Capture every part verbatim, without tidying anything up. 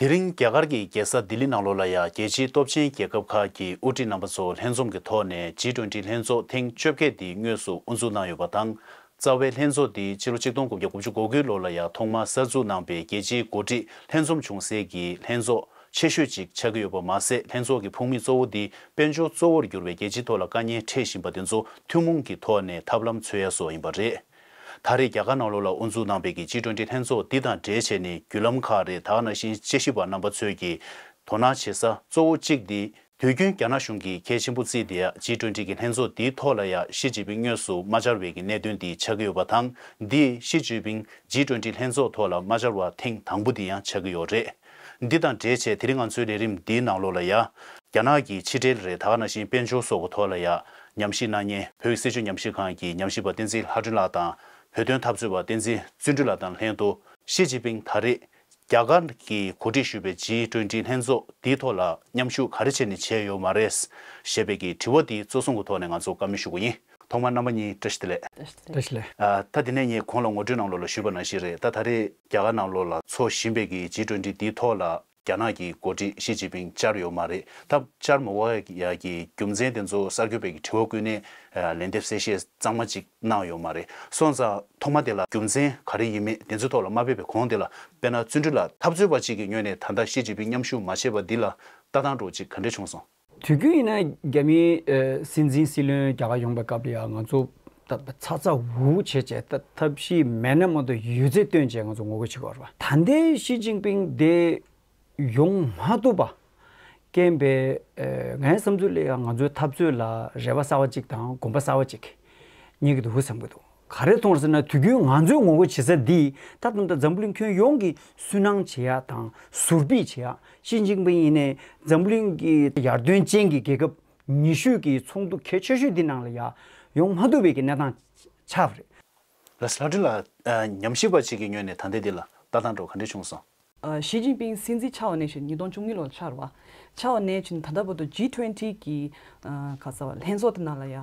དེ་རིང་རྒྱ་གར་གྱི་རྒྱལ་ས་ལྡི་ལི་ནང་ལོགས་ལ་ཡང་རྒྱལ་སྤྱིའི་སྟོབས་ཆེན་རྒྱལ་ཁབ་ཁག་གི་དབུ་ཁྲིད་རྣམ་པ་ཚོ་ལྷན་འཛོམས་ཀྱི་ཐོག་ནས་ཇི་ཊུ་ཝེན་ཊི་ལྷན་ཚོགས་ཐེངས་བཅོ་བརྒྱད་འདི་དངོས་སུ་དབུ་འཛུགས་གནང་ཡོད་པ་དང་། རྩ་བའི་ལྷན་ཚོགས་འདི་སྤྱི་ལོ་ཆིག་སྟོང་དགུ་བརྒྱ་དགུ་བཅུ་གོ་དགུའི་ལོ་ལ་ཡང་ཐོག་མར་གསར་འཛུགས་གནང་པའི་རྒྱལ་སྤྱིའི་འགོ་ཁྲིད་ལྷན་འཛོམས་བྱུང་སའི་གི་ལྷན་ཚོགས་ཆེ་ཤོས་ཅིག་ཆགས་ཀྱི་ཡོད་པ་མ་ཟད། ལྷན་ཚོགས་ཀྱི་ཕུང་མི་གཙོ་བོ་འདི་དཔལ་འབྱོར་གཙོ་བོར་གྱུར་པའི་རྒྱལ་སྤྱིའི་ཐོག་ལ་དཀའ་ངལ་འཕྲད་བཞིན་པ་དེ་ཚོ་ཐུན་མོང་གི་ཐོག་ནས་ཐབས་ལམ་འཚོལ་ཡ་སོགས་ཡིན་པ་རེད། ད་རེས་རྒྱ་གར་ནང་ལོགས་ལ་དབུ་འཛུགས་གནང་པའི་གི་ཇི་ཊུ་ཝེན་ཊི་ལྷན་ཚོགས་འདི་དང་འབྲེལ་བྱས་ནས་བརྒྱུད་ལམ་ཁག་རེད། ད་ག་ནང་བཞིན་དཔྱད་ཞིབ་པ་རྣམ་པ་ཚོས་ཀྱིས་དོ་སྣང་བྱེད་ས་གཙོ་བོ་གཅིག་འདི། དུས་རྒྱུན་རྒྱ་ནག་གཞུང་གིས་གལ་ཆེན་པོ་བརྩིས་ཏེ་ཇི་ཊུ་ཝེན་ཊི་གི་ལྷན་ཚོགས་འདིའི་ཐོག་ལ་ཡང་ཞི་ཅིན་ཕིང་དངོས་སུ་མ་བཅར་བའི་གི་གནད་དོན་འདི་ཆགས་ཀྱི་ཡོད་པ་དང་། འདིས་ཞི་ཅིན་ཕིང་ཇི་ཊུ་ཝེན་ཊི་ལྷན་ཚོགས་ཐོག་ལ་མ་བཅར་བ་ཐེངས་དང་པོ་འདི་ཡང་ཆགས་ཀྱི་ཡོད་རེད། འདི་དང་འབྲེལ་བྱས་དེ་རིང་ང་ཚོའི་ལས་རིམ་འདིའི་ནང་ལོགས་ལ་ཡང་རྒྱ་ནག་གི་ཕྱི་འབྲེལ་རེད། ད་ག་ནང་བཞིན་དཔལ་འབྱོར་སོགས་ཀྱི་ཐོག་ལ་ཡང་ཉམས་ཞིབ་གནང་མཁན་བོད་ཀྱི་སྲིད་བྱུས་ཉམས་ཞིབ་ཁང་གི་ཉམས་ཞིབ་པ་བསྟན་འཛིན་ལྷ་སྒྲོན་ལགས་དང་། བོད་དོན་འཐབ་རྩོད་པ་བསྟན་འཛིན་བརྩོན་འགྲུས་ལགས་དང་ལྷན་དུ་ཞི་ཅིན་ཕིང་ད་རེས་རྒྱ་གར་གྱིས་གོ་སྒྲིག་ཞུས་པའི་ཇི་ཊུ་ཝེན་ཊི་ལྷན་ཚོགས་འདིའི་ཐོག་ལ་མཉམ་ཞུགས་ག་རེ་བྱས་ནས་བྱས་ཡོད་མ་རེད་ཞེས་པའི་གི་དྲི་བ་འདི་གཙོ་བཟུང་གི་ཐོག་ནས་ང་ཚོ་བཀའ་མོལ་ཞུ་གི་ཡིན། ཐོག་མར་རྣམ་པ་གཉིས་བཀྲ་ཤིས་བདེ་ལེགས། བཀྲ་ཤིས་བདེ་ལེགས། ཨ། ད་དེ་ནས་ངས་གོང་ལ་ངོ་སྤྲོད་ནང་ལོགས་ལ་ཞུས་པ་ནང་བཞིན་རེད། ད་ད་རེས་རྒྱ་གར་ནང་ལོགས་ལ་འཚོགས་བཞིན་པའི་གི་ཇི་ཊུ་ཝེན་ཊི་འདིའི་ཐོག་ལ་རྒྱ་ནག་གི་འགོ་ཁྲིད་ཞི་ཅིན་ཕིང་བཅར་ཡོད་མ་རེད། ད་བཅར་མ་དགོས་ཡ་གི་རྒྱུ་མཚན་དེ་ཚོ་གསར་འགོད་པའི་གི་དྲི་བ་བཀོད་ནས་ལན་འདེབས་གསལ་བཤད་གཙང་མ་ཅིག་གནང་ཡོད་མ་རེད། སོང་ཙང་ཐོག་མ་དེ་ལ་རྒྱུ་མཚན་ག་རེ་ཡིན་མེད་དེ་ཚོའི་ཐོག་ལ་མ་ཕེབས་པའི་གོང་དེ་ལ། དཔེར་ན་བརྩོན་འགྲུས་ལགས་འཐབ་རྩོད་པ་གཅིག་གི་ངོས་ནས་ད་ལྟ་ཞི་ཅིན་ཕིང་མཉམ་ཞུགས་མ་བྱས་པ་འདི་ལ་ལྟ་སྟངས་འདྲ་བོ་ཅིག་ག་འདྲ་བྱུང་སོང་། དུས་རྒྱུན་ཡིན་ན་རྒྱ་མིའི་ཨ་སྲིད་འཛིན་སྲིད་བློན་རྒྱ་གར་ཡོང་པའི་སྐབས་ལ་ཡང་ང་ཚོ་ད་ད་ཚ་ཚ་འུར་འུར་བྱས་བྱས་ད་ཐབས་ཤེས་མེད་ན་མ་གཏོགས་ཡོད་ཚད་བཏོན་བྱས་ང་ཚོ་ངོ་རྒོལ་བྱེད་ཀྱི་ཡོད་རེད་པ། ད་ལྟའི་ཞི་ཅིན་ཕིང་དེ་ཡོང་མ་ཐུབ་པ་རྐྱེན་པས་ཨ་ངའི་བསམ་ཚུལ་ལ་ཡང་ང་ཚོའི་འཐབ་རྩོད་ལ་རེ་བ་གསར་བ་གཅིག་དང་གོམ་པ་གསར་བ་གཅིག་རྙེད་ཀྱི་འདུག་བསམ་གྱི་འདུག་ག་རེ་མཐོང་ཟེར་ན་དུས་རྒྱུན་ང་ཚོས་ངོ་རྒོལ་བྱེད་ས་འདི་ད་ད་ལྟ་འཛམ་བུ་གླིང་ཁྱོན་ཡོངས་ཀྱིས་སུན་སྣང་བྱེད་ཡ་དང་ཟུར་ཕུད་བྱེད་ཡ། ཞི་ཅིན་ཕིང་ཡིན་ནའི་འཛམ་བུ་གླིང་གི་ཡར་ཐོན་ཅན་གྱི་རྒྱལ་ཁབ་ཉི་ཤུ་གི་ཚོགས་འདུ་གལ་ཆེ་ཤོས་འདི་ནང་ལ་ཡ་ཡོང་མ་ཐུབ་པའི་གི་གནས་སྟངས་ཆགས་པ་རེད། ལགས་སོ། ལྷ་སྒྲོན་ལགས། ཨ། ཉམས་ཞིབ་པ་ཅིག་གི་ངོས་ནས་ད་ལྟའི་འདི་ལ་ལྟ་སྟངས་འདྲ་བོ་ག་འདྲ་བྱུང་སོང་། ཨ། ཞི་ཅིན་ཕིང་སྲིད་འཛིན་ཆགས་པ་ནས་བཞིན་ཉིས་སྟོང་བཅུ་གཉིས་ལོར་ཆགས་རེད་བ། ཆགས་པ་ནས་བཞིན་ད་ལྟ་བར་དུ་ཇི་ཊུ་ཝེན་ཊི་གི་ཨ་ག་ཟེར་བ་ལྷན་ཚོགས་དེ་ནང་ལ་ཡ་ཨ་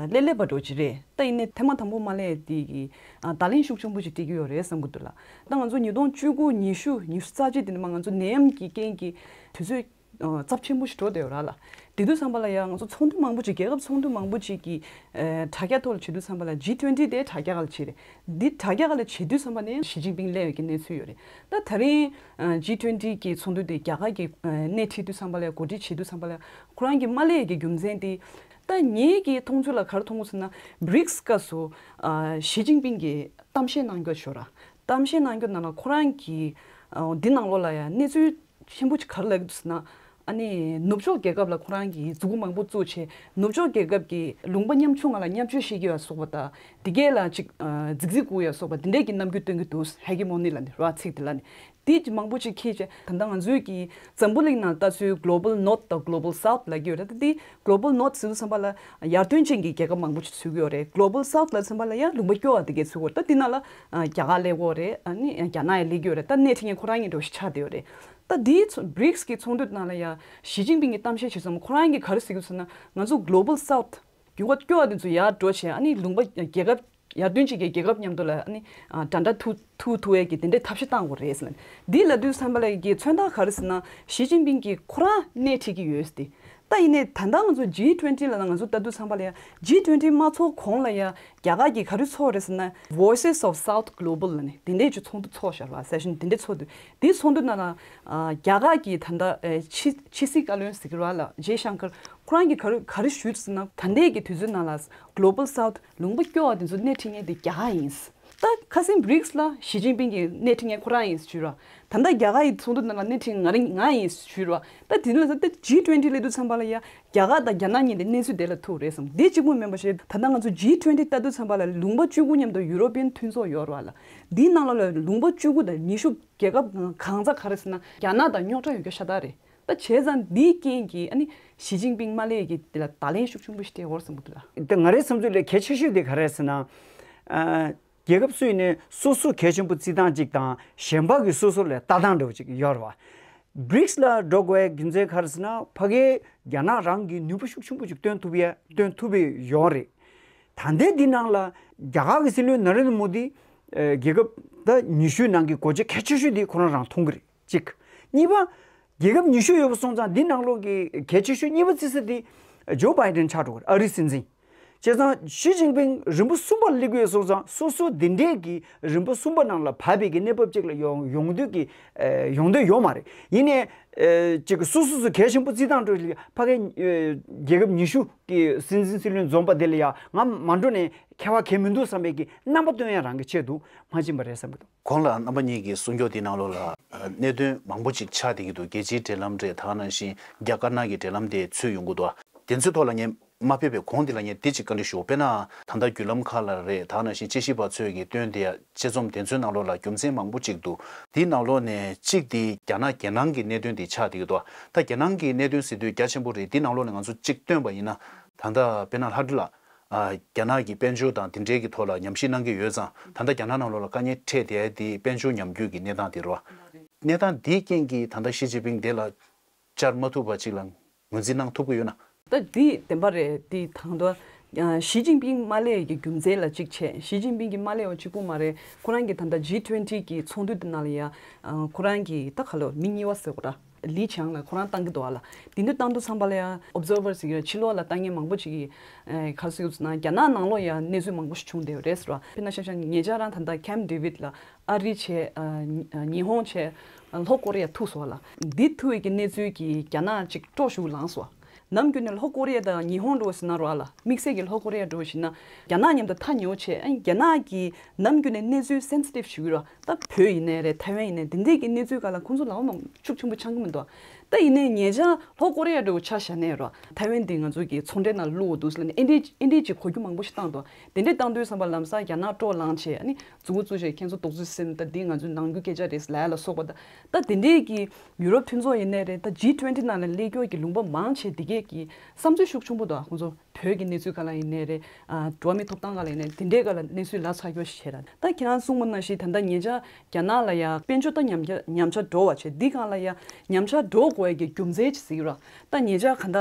སླེབས་སླེབས་པ་འདྲ་བོ་ཅིག་རེད། ད་ཡིན་ནའི་ཐེངས་མ་དང་པོ་མ་སླེབས་དེ་གི་ཨ་བརྡ་ལན་ཤུགས་ཆེན་པོ་ཅིག་སྤྲད་ཀྱི་ཡོད་རེད་བསམ་གྱི་འདུག་ལགས། ད་ང་ཚོ་ཉིས་སྟོང་བཅུ་དགུ། ཉི་ཤུ། ཉི་ཤུ་རྩ་གཅིག་དེ་ནས་མར་ང་ཚོ་ནད་ཡམས་ཀྱི་རྐྱེན་གྱིས་དུས་ཚོད་ཨ་ཚབས་ཆེན་པོ་ཞིག་འགྲོ་བསྡད་ཡོད་རེད་ལགས། དེ་དུས་ཙམ་པ་ལ་ཡང་ང་ཚོ་ཚོགས་འདུ་མང་པོ་ཅིག་རྒྱལ་ཁབ་ཚོགས་འདུ་མང་པོ་ཅིག་གི་ཨ་དྲ་རྒྱ་ཐོག་ལ་བྱེད་དུས་ཙམ་པ་ལ་ཇི་ཊུ་ཝེན་ཊི་དེ་དྲ་རྒྱ་སྒང་ལ་བྱེད་རེད། འདི་དྲ་རྒྱ་སྒང་ལ་བྱེད་དུས་ཙམ་པ་ནས་ཞི་ཅིན་ཕིང་སླེབས་ཡོད་ཀྱི་གནས་ཚུལ་ཡོད་རེད། ད་ད་རིང་ཨ་ཇི་ཊུ་ཝེན་ཊི་གི་ཚོགས་འདུ་དེ་རྒྱ་གར་གྱིས་ཨ་སྣེ་ཁྲིད་དུས་ཙམ་པ་ལ་གོ་སྒྲིག་བྱེད་དུས་ཙམ་པ་ལ་ཁོ་རང་གིས་མ་སླེབས་ཡོད་ཀྱི་རྒྱུ་མཚན་དེ། ད་ངེད་ཀྱི་མཐོང་ཚུལ་ལ་ག་རེ་མཐོང་གི་ཟེར་ན་བྷི་རིགས་སྐབས་སུ་ཨ་ཞི་ཅིན་ཕིང་གིས་གཏམ་བཤད་གནང་རྒྱུ་ཞོར་ར། གཏམ་བཤད་གནང་རྒྱུ་ནང་ལ་ཁོ་རང་གིས་ཨ་འདི་ནང་ལོགས་ལ་ཡང་གནས་ཚུལ་ཆེན་པོ་ཅིག་ག་རེ་ལབ་ཀྱི་འདུག་ཟེར་ན། ཨ་ནི་ནུབ་ཕྱོགས་རྒྱལ་ཁབ་ལ་ཁོ་རང་གིས་མཛུབ་གུ་མང་པོ་བཙུགས་བྱས་ནུབ་ཕྱོགས་རྒྱལ་ཁབ་ཀྱི་ལུང་པ་ཉམ་ཆུང་ང་ལ་བརྙས་བཅོས་བྱེད་ཀྱི་ཡོད་སོགས་པ་དང་དེ་གས་ལ་ཅིག་ཨ་རྫིག་རྫིག་བཀུར་ཡ་སོགས་པ་དེ་འདྲས་ཀྱི་རྣམ་འགྱུར་སྟོན་གྱི་འདུག་ཧེ་གེ་མོ་ནི་ལབ་ནས་ར་ཚིག་དེ་ལབ་ནས་དེ་ཅིག་མང་པོ་ཅིག་འཁྱེར་བྱས་ད་ལྟ་ང་ཚོའི་གི་འཛམ་བུ་གླིང་ནང་ལྟ་ཚུལ་Global North་དང་Global South་ལབ་ཀྱི་ཡོད་རེད། ད་དེ་Global North་ཟེར་དུས་ཙམ་པ་ལ་ཡར་ཐོན་ཅན་གྱི་རྒྱལ་ཁབ་མང་པོ་ཅིག་ཚུད་ཀྱི་ཡོད་རེད། Global South་ལབ་ཙམ་པ་ལ་ཡང་ལུང་པ་སྐྱོ་བ་དེ་གས་ཚུད་ཀྱི་ཡོད་རེད། ད་དེ་ནང་ལ་ཨ་རྒྱ་གར་སླེབས་ཀྱི་ཡོད་རེད། ཨ་ནི་རྒྱ་ནག་ཡང་སླེབས་ཀྱི་ཡོད་རེད། ད་སྣེ་ཁྲིད་མཁན་ཁོ་རང་གཉིས་འདྲ་བོ་ཞིག་ཆགས་བསྡད་ཡོད་རེད། ད་དེའི་ཚོ་བྷི་རིགས་ཀྱི་ཚོགས་འདུ་ནང་ལ་ཡང་ཞི་ཅིན་ཕིང་གིས་གཏམ་བཤད་བྱས་ཙང་ཁོ་རང་གིས་ག་རེ་ཟེར་གྱི་ཡོད་ཟེར་ན་ང་ཚོ་Global South་རྒྱུ་བ་སྐྱོ་བ་དེ་ཚོ་ཡར་འགྲོ་བྱས་ཨ་ནི་ལུང་པ་རྒྱལ་ཁབ་ཡར་ཐོན་ཅན་གྱི་རྒྱལ་ཁབ་མཉམ་དུ་ལ་ཨ་ནི་ཨ་འདྲ་འདྲ་ཐུག་ཐུག་ཐུག་ཡས་ཀྱི་དེ་འདྲའི་ཐབས་ཤེས་བཏང་དགོས་རེད་ཟེར་ལབ། འདི་ལབ་དུས་ཙམ་པ་ལ་གི་མཚོན་རྟགས་ག་རེ་ཟེར་ན་ཞི་ཅིན་ཕིང་གིས་ཁོ་རང་སྣེ་ཁྲིད་ཀྱི་ཡོད་ཟེར་ཏེ། ད་ཡིན་ནའི་ད་ལྟ་ང་ཚོ་ཇི་ཊུ་ཝེན་ཊི་ལབ་ན་ང་ཚོ་ལྟ་དུས་ཙམ་པ་ལ་ཡ་ཇི་ཊུ་ཝེན་ཊི་མ་ཚོགས་གོང་ལ་ཡ་རྒྱ་གར་གྱིས་ག་རེ་ཚོགས་རེད་ཟེར་ན་Voices of South Global་ལབ་ནས་དེ་འདྲའི་ཅིག་ཚོགས་འདུ་ཚོགས་བཞག་པ་སེ་ཤན་དེ་འདྲའི་ཚོགས་འདུ་དེའི་ཚོགས་འདུ་ནང་ལ་ཨ་རྒྱ་གར་གྱི་ད་ལྟ་ཨེ་ཕྱི་ཕྱི་སྲིད་བཀའ་བློན་ཟེར་གྱི་རེད་བ་ལ་ཇེ་ཤང་ཀར་ཁོ་རང་གིས་ག་རེ་ག་རེ་ཞུས་ཟེར་ན་ད་ལྟའི་གི་དུས་ཚོད་ནང་ལ་Global South་ལུང་པ་སྐྱོ་བ་དེ་ཚོ་སྣེ་ཁྲིད་མཁན་དེ་རྒྱ་གར་ཡིན། ད་ཁ་སང་བྷི་རིགས་ལ་ཞི་ཅིན་ཕིང་གིས་སྣེ་ཁྲིད་མཁན་ཁོ་རང་ཡིན་ཞུས་ར། ད་ལྟ་རྒྱ་གར་ཡི་ཚོགས་འདུ་ནང་ལ་སྣེ་ཁྲིད་ང་རང་ང་ཡིན་ཞུས་ར། ད་དེ་ནས་ད་ཇི་ཊུ་ཝེན་ཊི་སླེབས་དུས་ཙམ་པ་ལ་ཡ་རྒྱ་གར་དང་རྒྱ་ནག་གཉིས་དེ་གནས་ཚུལ་དེ་ལ་ཐུག་རེད་བསམ། དེ་གཅིག་པུ་མིན་པ་ཞིག་ད་ལྟ་ང་ཚོ་ཇི་ཊུ་ཝེན་ཊི་ལྟ་དུས་ཙམ་པ་ལ་ལུང་པ་བཅུ་དགུ་མཉམ་དུ་ཡུ་རོ་པི་ཡན་མཐུན་ཚོགས་ཡོད་ར་ལ། དེའི་ནང་ལ་ལུང་པ་བཅུ་དགུ་དང་ཉི་ཤུ་རྒྱལ་ཁབ་གང་ཚ་ག་རེ་ཟེར་ན་རྒྱ་ནག་དང་རྙོག་དྲ་ཡོད་རྒྱུ་ཤ་སྟག་རེད། ད་བྱས་ཙང་འདིའི་རྐྱེན་གྱིས་ཨ་ནི་ཞི་ཅིན་ཕིང་མ་སླེབས་ཀྱི་དེ་ལ་བརྡ་ལན་ཤུགས་ཆེན་པོ་ཞིག་སྤྲད་ཡོད་བསམ་གྱི་འདུག་ལ། ད་ང་རའི་བསམ་ཚུལ་ལ་གལ་ཆེ་ཤོས་དེ་ག་རེ་རེད་ཟེར་ན། ཨ། རྒྱལ་ཁབ་སུ་ཡིན་ནའི་སོ་སོ་གལ་ཆེན་པོ་བརྩི་སྟངས་གཅིག་དང་གཞན་པ་གི་སོ་སོ་ལ་ལྟ་སྟངས་འདྲ་བོ་ཅིག་ཡོད་རེད་བ། བྷི་རིགས་ལ་འགྲོ་དགོས་རྒྱུ་མཚན་ག་རེ་ཟེར་ན་ཕ་གིའི་རྒྱ་ནག་རང་གི་ནུས་པ་ཤུགས་ཆེན་པོ་ཅིག་སྟོན་ཐུབ་ཡ་སྟོན་ཐུབ་ཡ་ཡོད་རེད། ད་ལྟའི་འདི་ནང་ལ་རྒྱ་གར་གི་སྲིད་བློན་ན་རེན་དྲ་མོ་དི་རྒྱལ་ཁབ་ད་ཉི་ཤུའི་ནང་གི་གོ་ཆ་གལ་ཆེ་ཤོས་དེ་ཁོ་རང་རང་མཐོང་གི་རེད། གཅིག་གཉིས་པ། རྒྱལ་ཁབ་ཉི་ཤུ་ཡོད་པ་སོང་ཙང་འདི་ནང་ལོགས་ཀྱི་གལ་ཆེ་ཤོས་གཉིས་པ་བརྩི་ས་དེ་ཇོ་བྷའི་ཌེན་ཆགས་འགྲོ་གི་རེད། ཨ་རིའི་སྲིད་འཛིན། བྱས་ཙང་ཞི་ཅིན་ཕིང་རིམ་པ་གསུམ་པར་སླེབས་ཀྱི་ཡོད་སོང་ཙང་སོ་སོ་འདི་འདྲས་ཀྱི་རིམ་པ་གསུམ་པ་ནང་ལ་བབས་པའི་གི་གནས་བབ་ཅིག་ལ་ཡོང་ཡོང་འདོད་ཀྱི་ཨེ་ཡོང་འདོད་ཡོད་མ་རེད། ཡིན་ནའི་ཨེ་ཅིག་སོ་སོ་སོ་གལ་ཆེན་པོ་བརྩི་སྟངས་འགྲོ་ཕ་གའི་ཨེ་རྒྱལ་ཁབ་ཉི་ཤུ་གི་སྲིད་འཛིན་སྲིད་བློན་འཛོམས་པ་དེ་ལ་ཡང་ང་མ་འགྲོ་ནས་ཁྱད་པར་གང་མི་འདུག་བསམ་པའི་གི་རྣམ་པ་སྟོན་ཡ་རང་གི་ཆེད་དུ་མ་ཕྱིན་པ་རེད་བསམ་གི་འདུག་གོང་ལ་རྣམ་པ་གཉིས་ཀྱིས་གསུང་སྐྱོར་དེའི་ནང་ལོགས་ལ་ཨ་གནད་དོན་མང་པོ་ཅིག་ཆགས་བསྡད་ཀྱི་འདུག་རྒྱལ་སྤྱིའི་འབྲེལ་ལམ་རེད། ད་ག་ནང་བཞིན་རྒྱ་དཀར་ནག་གི་འབྲེལ་ལམ་དེ་ཚུད་ཡོང་གི་འདུག་དེ་ཚོའི་ཐོག་ལ་ངས་མ་ཕེབས་པའི་གོང་དེ་ལ་ངས་དེ་ཅིག་བཀའ་འདྲི་ཞུ། དཔེར་ན་ད་ལྟ་བརྒྱུད་ལམ་ཁག་ལ་རེད། ད་ག་ནང་བཞིན་དཔྱད་ཞིབ་པ་ཚོས་ཀྱིས་བཏོན་བསྡད་ཡ་དཔྱད་རྩོམ་དེ་ཚོའི་ནང་ལོགས་ལ་རྒྱུ་མཚན་མང་པོ་ཅིག་འདུག་དེའི་ནང་ལོགས་ནས་གཅིག་དེ་རྒྱ་ནག་རྒྱལ་ནང་གི་གནད་དོན་དེ་ཆགས་བསྡད་ཀྱི་འདུག་ད་རྒྱལ་ནང་གི་གནད་དོན་ཟེར་དུས་རྒྱ་ཆེན་པོ་རེད། དེའི་ནང་ལོགས་ནས་ང་ཚོ་གཅིག་བཏོན་པ་ཡིན་ན། ད་ལྟ་དཔེར་ན་ལྷ་སྒྲུབ་ལགས། ཨ་རྒྱ་ནག་གི་དཔལ་འབྱོར་དང་དེ་འབྲེལ་གྱི་ཐོག་ལ་ཉམས་ཞིབ་གནང་གི་ཡོད་ཙང་། ད་ལྟ་རྒྱ་ནག་ནང་ལོགས་ལ་དཀའ་ངལ་འཕྲད་བསྡད་དེ་དཔལ་འབྱོར་ཉམས་རྒུད་ཀྱི་གནས་སྟངས་དེ་རེད་བ། གནས་སྟངས་འདིའི་རྐྱེན་གྱིས་ད་ལྟ་ཞི་ཅིན་ཕིང་དེ་ལ་བཅར་མ་ཐུབ་པ་ཅིག་ལ་ངོས་འཛིན་གནང་ཐུབ་ཀྱི་ཡོད་ན། ད་འདི་བདེན་པ་རེད། འདི་དང་དུ་ཞི་ཅིན་ཕིང་མ་སླེབས་ཀྱི་རྒྱུ་མཚན་ལ་གཅིག་བྱས། ཞི་ཅིན་ཕིང་གི་མ་སླེབས་པ་གཅིག་པུ་མ་རེད། ཁོ་རང་གི་ད་ལྟ་ཇི་ཊུ་ཝེན་ཊི་གི་ཚོགས་འདུ་དེ་ནང་ལ་ཡ་ཁོ་རང་གི་ད་ག་ལོ་མི་གཉིས་པ་ཟེར་དགོས་ར། ལི་ཆང་ལ་ཁོ་རང་བཏང་གི་འདུག་ཨ་ལ། དེ་འདྲ་བཏང་དུས་ཙམ་པ་ལ་ཡང་ཨོབ་ཛར་ཝར་ཟེར་གྱི་ར་ཕྱི་ལོགས་ལ་ལྟ་མཁན་མང་པོ་ཅིག་གིས་ཨེ་ག་རེ་ཟེར་ཡོད་ཟེར་ན་རྒྱ་ནག་ནང་ལོགས་ཡང་གནས་ཚུལ་མང་པོ་ཞིག་བྱུང་བསྡད་ཡོད་རེད་ཟེར་བ། དཔེར་ན་ཆ་བཞག་ན་ཉེ་ཆར་རང་ད་ལྟ་ཁེམ་ཌེ་ཝིད་ལ་ཨ་རི་བྱས་ཨ་ཉི་ཧོང་བྱས་ལྷོ་ཀོ་རི་ཡ་ཐུག་སོང་བ་ལ། འདི་ཐུག་པའི་གི་གནས་ཚུལ་གྱིས་རྒྱ་ནག་ཅིག་སྤྲོ་ཤུགས་ལངས་སོང་བ། ནམ་རྒྱུན་ནས་ལྷོ་ཀོ་རི་ཡ་དང་ཉི་ཧོང་འགྲོ་ཟེར་ན་རོ་ཨ་ལ་དམིགས་བསལ་གྱི་ལྷོ་ཀོ་རི་ཡ་འགྲོ་ཞིག་ན་རྒྱ་ནག་མཉམ་དུ་ཐག་ཉེ་བོ་བྱས། ཨ་རྒྱ་ནག་གི་ནམ་རྒྱུན་ནས་གནས་ཚུལ་སེན་སི་ཊིབ་ཞུ་གི་རོ། ད་བོད་ཡིན་ནའི་རེད། ཐའེ་ཝན་ཡིན་ནའི་དེ་འདྲས་ཀྱི་གནས་ཚུལ་སྒང་ལ་ཁོང་ཚོ་ལའོ་མང་ཤུགས་ཆེན་པོ་འཆང་གི་མི་འདུག་ད་ཡིན་ནའི་ཉེ་ཆར་ལྷོ་ཀོ་རི་ཡ་འདྲ་བོ་ཆ་བཞག་ནའི་རོ། ཐའེ་ཝན་འདི་ང་ཚོ་གི་ཚོང་འབྲེལ་ནང་བླུགས་འདུག་ཟེར་ནས་ཨེ་འདྲས་ཨེ་འདྲས་ཀྱི་གོ་རྒྱུ་མང་པོ་ཞིག་བཏང་འདུག་དེ་འདྲས་བཏང་དུས་ཙམ་པ་ལམ་སང་རྒྱ་ནག་སྤྲོ་ལངས་བྱས། ཨ་ནི་མཛུབ་གུ་བཙུགས་བྱས་ཁྱེད་ཚོ་རྡོག་རྫིས་ཟིན། ད་འདི་ང་ཚོའི་ནང་རྒྱུ་སྐད་ཆ་རེད་ལབ་ཡ་ལ་སོགས་པ། ད་ད་དེ་འདྲས་ཀྱི་ཡུ་རོབ་མཐུན་ཚོགས་ཡིན་ནའི་རེད། ད་ཇི་ཊུ་ཝེན་ཊི་ནང་ལ་སླེབས་ཀྱོག་གི་ལུང་པ་མང་ཆེ་འདི་གས་ཀྱི་བསམ་ཚུལ་ཤུགས་ཆེན་པོ་འདུག་ཁོང་ཚོ་བོད་ཀྱི་གནས་ཚུལ་སྒང་ལ་ཡིན་ནའི་རེད། ཨ་འགྲོ་བ་མིའི་ཐོབ་ཐང་སྒང་ལ་ཡིན་ནའི་དེ་འདྲའི་སྒང་ལ་གནས་ཚུལ་ལ་ཚ་གྱོ་ཞིག་བྱས་ར། ད་ཁྱེད་རང་གསུངས་པ་ནང་བཞིན་ད་ལྟ་ཉེ་ཆར་རྒྱ་ནག་ལ་ཡ་དཔལ་འབྱོར་ད་ཉམས་ཆག་ཉམས་ཆག་འགྲོ་བ་བྱས། འདི་སྒང་ལ་ཡ་ཉམས་ཆག་འགྲོ་དགོས་ཡ་གི་རྒྱུ་མཚན་ཅིག་ཟེར་གྱི་ར། ད་ཉེ་ཆར་ག་ད་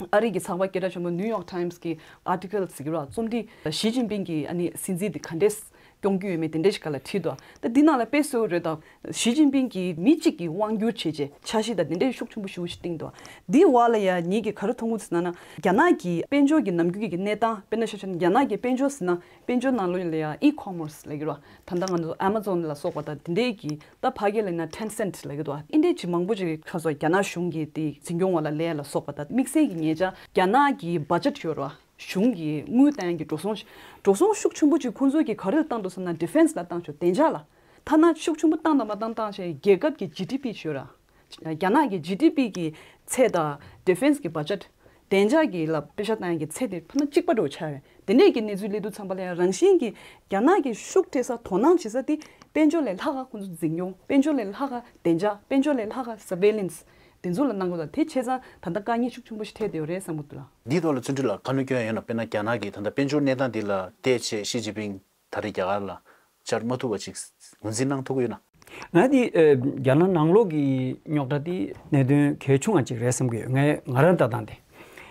ཨ་རི་གི་ཚགས་པར་སྐད་གྲགས་ཆེན་པོ་ནིའུ་ཡོག་ཊའིམ་སི་གི་ཨར་ཊི་ཀལ་ཟེར་གྱི་ར། རྩོམ་བྲིས་ཞི་ཅིན་ཕིང་གིས་ཨ་ནི་སྲིད་འཛིན་འདི་ག་འདྲས་སྐྱོང་རྒྱུ་ཡོད་མེད་དེ་འདྲས་ཞིག་སྒང་ལ་བྲིས་འདུག་ད་འདི་ནང་ལ་དཔེ་གསོལ་རེད། ད་ཞི་ཅིན་ཕིང་གིས་མི་གཅིག་གི་དབང་བསྒྱུར་བྱས་རྗེས་འཆར་གཞི་དང་དེ་འདྲའི་ཤུགས་ཆེན་པོ་ཞེ་པོ་ཞིག་བཏིང་འདུག་འདི་བར་ལ་ཡ་ཉིད་ཀྱིས་ག་རེ་མཐོང་གི་ཟེར་ན་ན། རྒྱ་ནག་གི་དཔལ་འབྱོར་གྱི་ནམ་རྒྱུན་གྱི་གནས་སྟངས། དཔེར་ན་ཆ་བཞག་ན་རྒྱ་ནག་གི་དཔལ་འབྱོར་ཟེར་ན་དཔལ་འབྱོར་ནང་ལོགས་ལ་ཡ་ཨི་ཁོ་མར་སི་ལབ་ཀྱི་རེད་བ། ད་ལྟ་ང་ཚོ་ཨེ་མ་ཛོན་ལ་སོགས་པ་དང་དེ་འདྲའི་གི། ད་ཕ་གི་ལ་ཡིན་ན་ཊེན་སེན་ཊི་ལབ་ཀྱི་འདུག་བ། ཨེ་འདྲའི་ཅིག་མང་པོ་ཅིག་ཁ་སོ་རྒྱ་ནག་གཞུང་གི་དེ་འཛིན་སྐྱོང་འོག་ལ་སླེབས་ཡ་ལ་སོགས་པ་དང་། དམིགས་བསལ་གྱི་ཉེ་ཆར་རྒྱ་ནག་གི་བ་ཇེཊ་ཡོད་རེད་བ། གཞུང་གི་དངུལ་བཏང་ཡ་གི་འགྲོ་སོང་འགྲོ་སོང་ཤུགས་ཆེན་པོ་ཅིག་ཁོང་ཚོ་གི་ག་རེ་ལ་བཏང་འདུག་ཟེར་ན་ཌི་ཕེན་སི་ལ་བཏང་ཆོག་བདེ་འཇགས་ལ། ཐ་ན་ཤུགས་ཆེན་པོ་བཏང་དང་མ་བཏང་བཏང་བྱས་རྒྱལ་ཁབ་ཀྱི་ཇི་ཌི་པི་ཤོད་ར། རྒྱ་ནག་གི་ཇི་ཌི་པི་གི་ཚད་དང་ཌི་ཕེན་སི་གི་བ་ཇེཊ། བདེ་འཇགས་ཀྱི་ལ་པེ་ཤ་བཏང་ཡ་གི་ཚད་དེ་ཕ་ན་གཅིག་པ་འདྲ་བོ་ཆགས་ཡོད། དེ་འདྲས་ཀྱི་གནས་ཚུལ་སླེབས་དུས་ཙམ་པ་ལ་ཡང་རང་བཞིན་གྱིས་རྒྱ་ནག་གི་ཤུགས་སྤྲད་ས་དོ་སྣང་བྱེད་ས་དེ་དཔལ་འབྱོར་ལས་ལྷག་ག་ཁོང་ཚོ་འཛིན་སྐྱོང་། དཔལ་འབྱོར་ལས་ལྷག་ག་བདེ་འཇགས། དཔལ་འབྱོར་ལས་ལྷག་ག་སར་ཝེ་ལེན་སི། དེ་ཚོ་ལ་གནང་དགོས་ལ། དེ་བྱས་ཙང་ད་ལྟ་དཀའ་ངལ་ཤུགས་ཆེན་པོ་ཞིག་འཕྲད་བསྡད་ཡོད་རེད་བསམ་གྱི་འདུག་ལ། འདིའི་ཐོག་ལ་བརྩོན་འགྲུས་ལགས་བཀའ་མོལ་སྐྱོན་ཡོད་ན། དཔེར་ན་རྒྱ་ནག་གི་ད་ལྟ་དཔལ་འབྱོར་གནས་སྟངས་འདི་ལ་བལྟས་བྱས་ཞི་ཅིན་ཕིང་ད་རེས་རྒྱ་གར་ལ་བཅར་མ་ཐུབ་པ་ཅིག་ངོས་འཛིན་གནང་ཐུབ་ཀྱི་ཡོད་ན། ང་དེ་ཨ་རྒྱ་ནག་ནང་ལོགས་ཀྱི་རྙོག་དྲ་དེ་གནད་དོན་གལ་ཆུང་བ་ཅིག་རེད་བསམ་གྱི་ཡོད། ངས་ང་རང་ལྟ་སྟངས་དེ།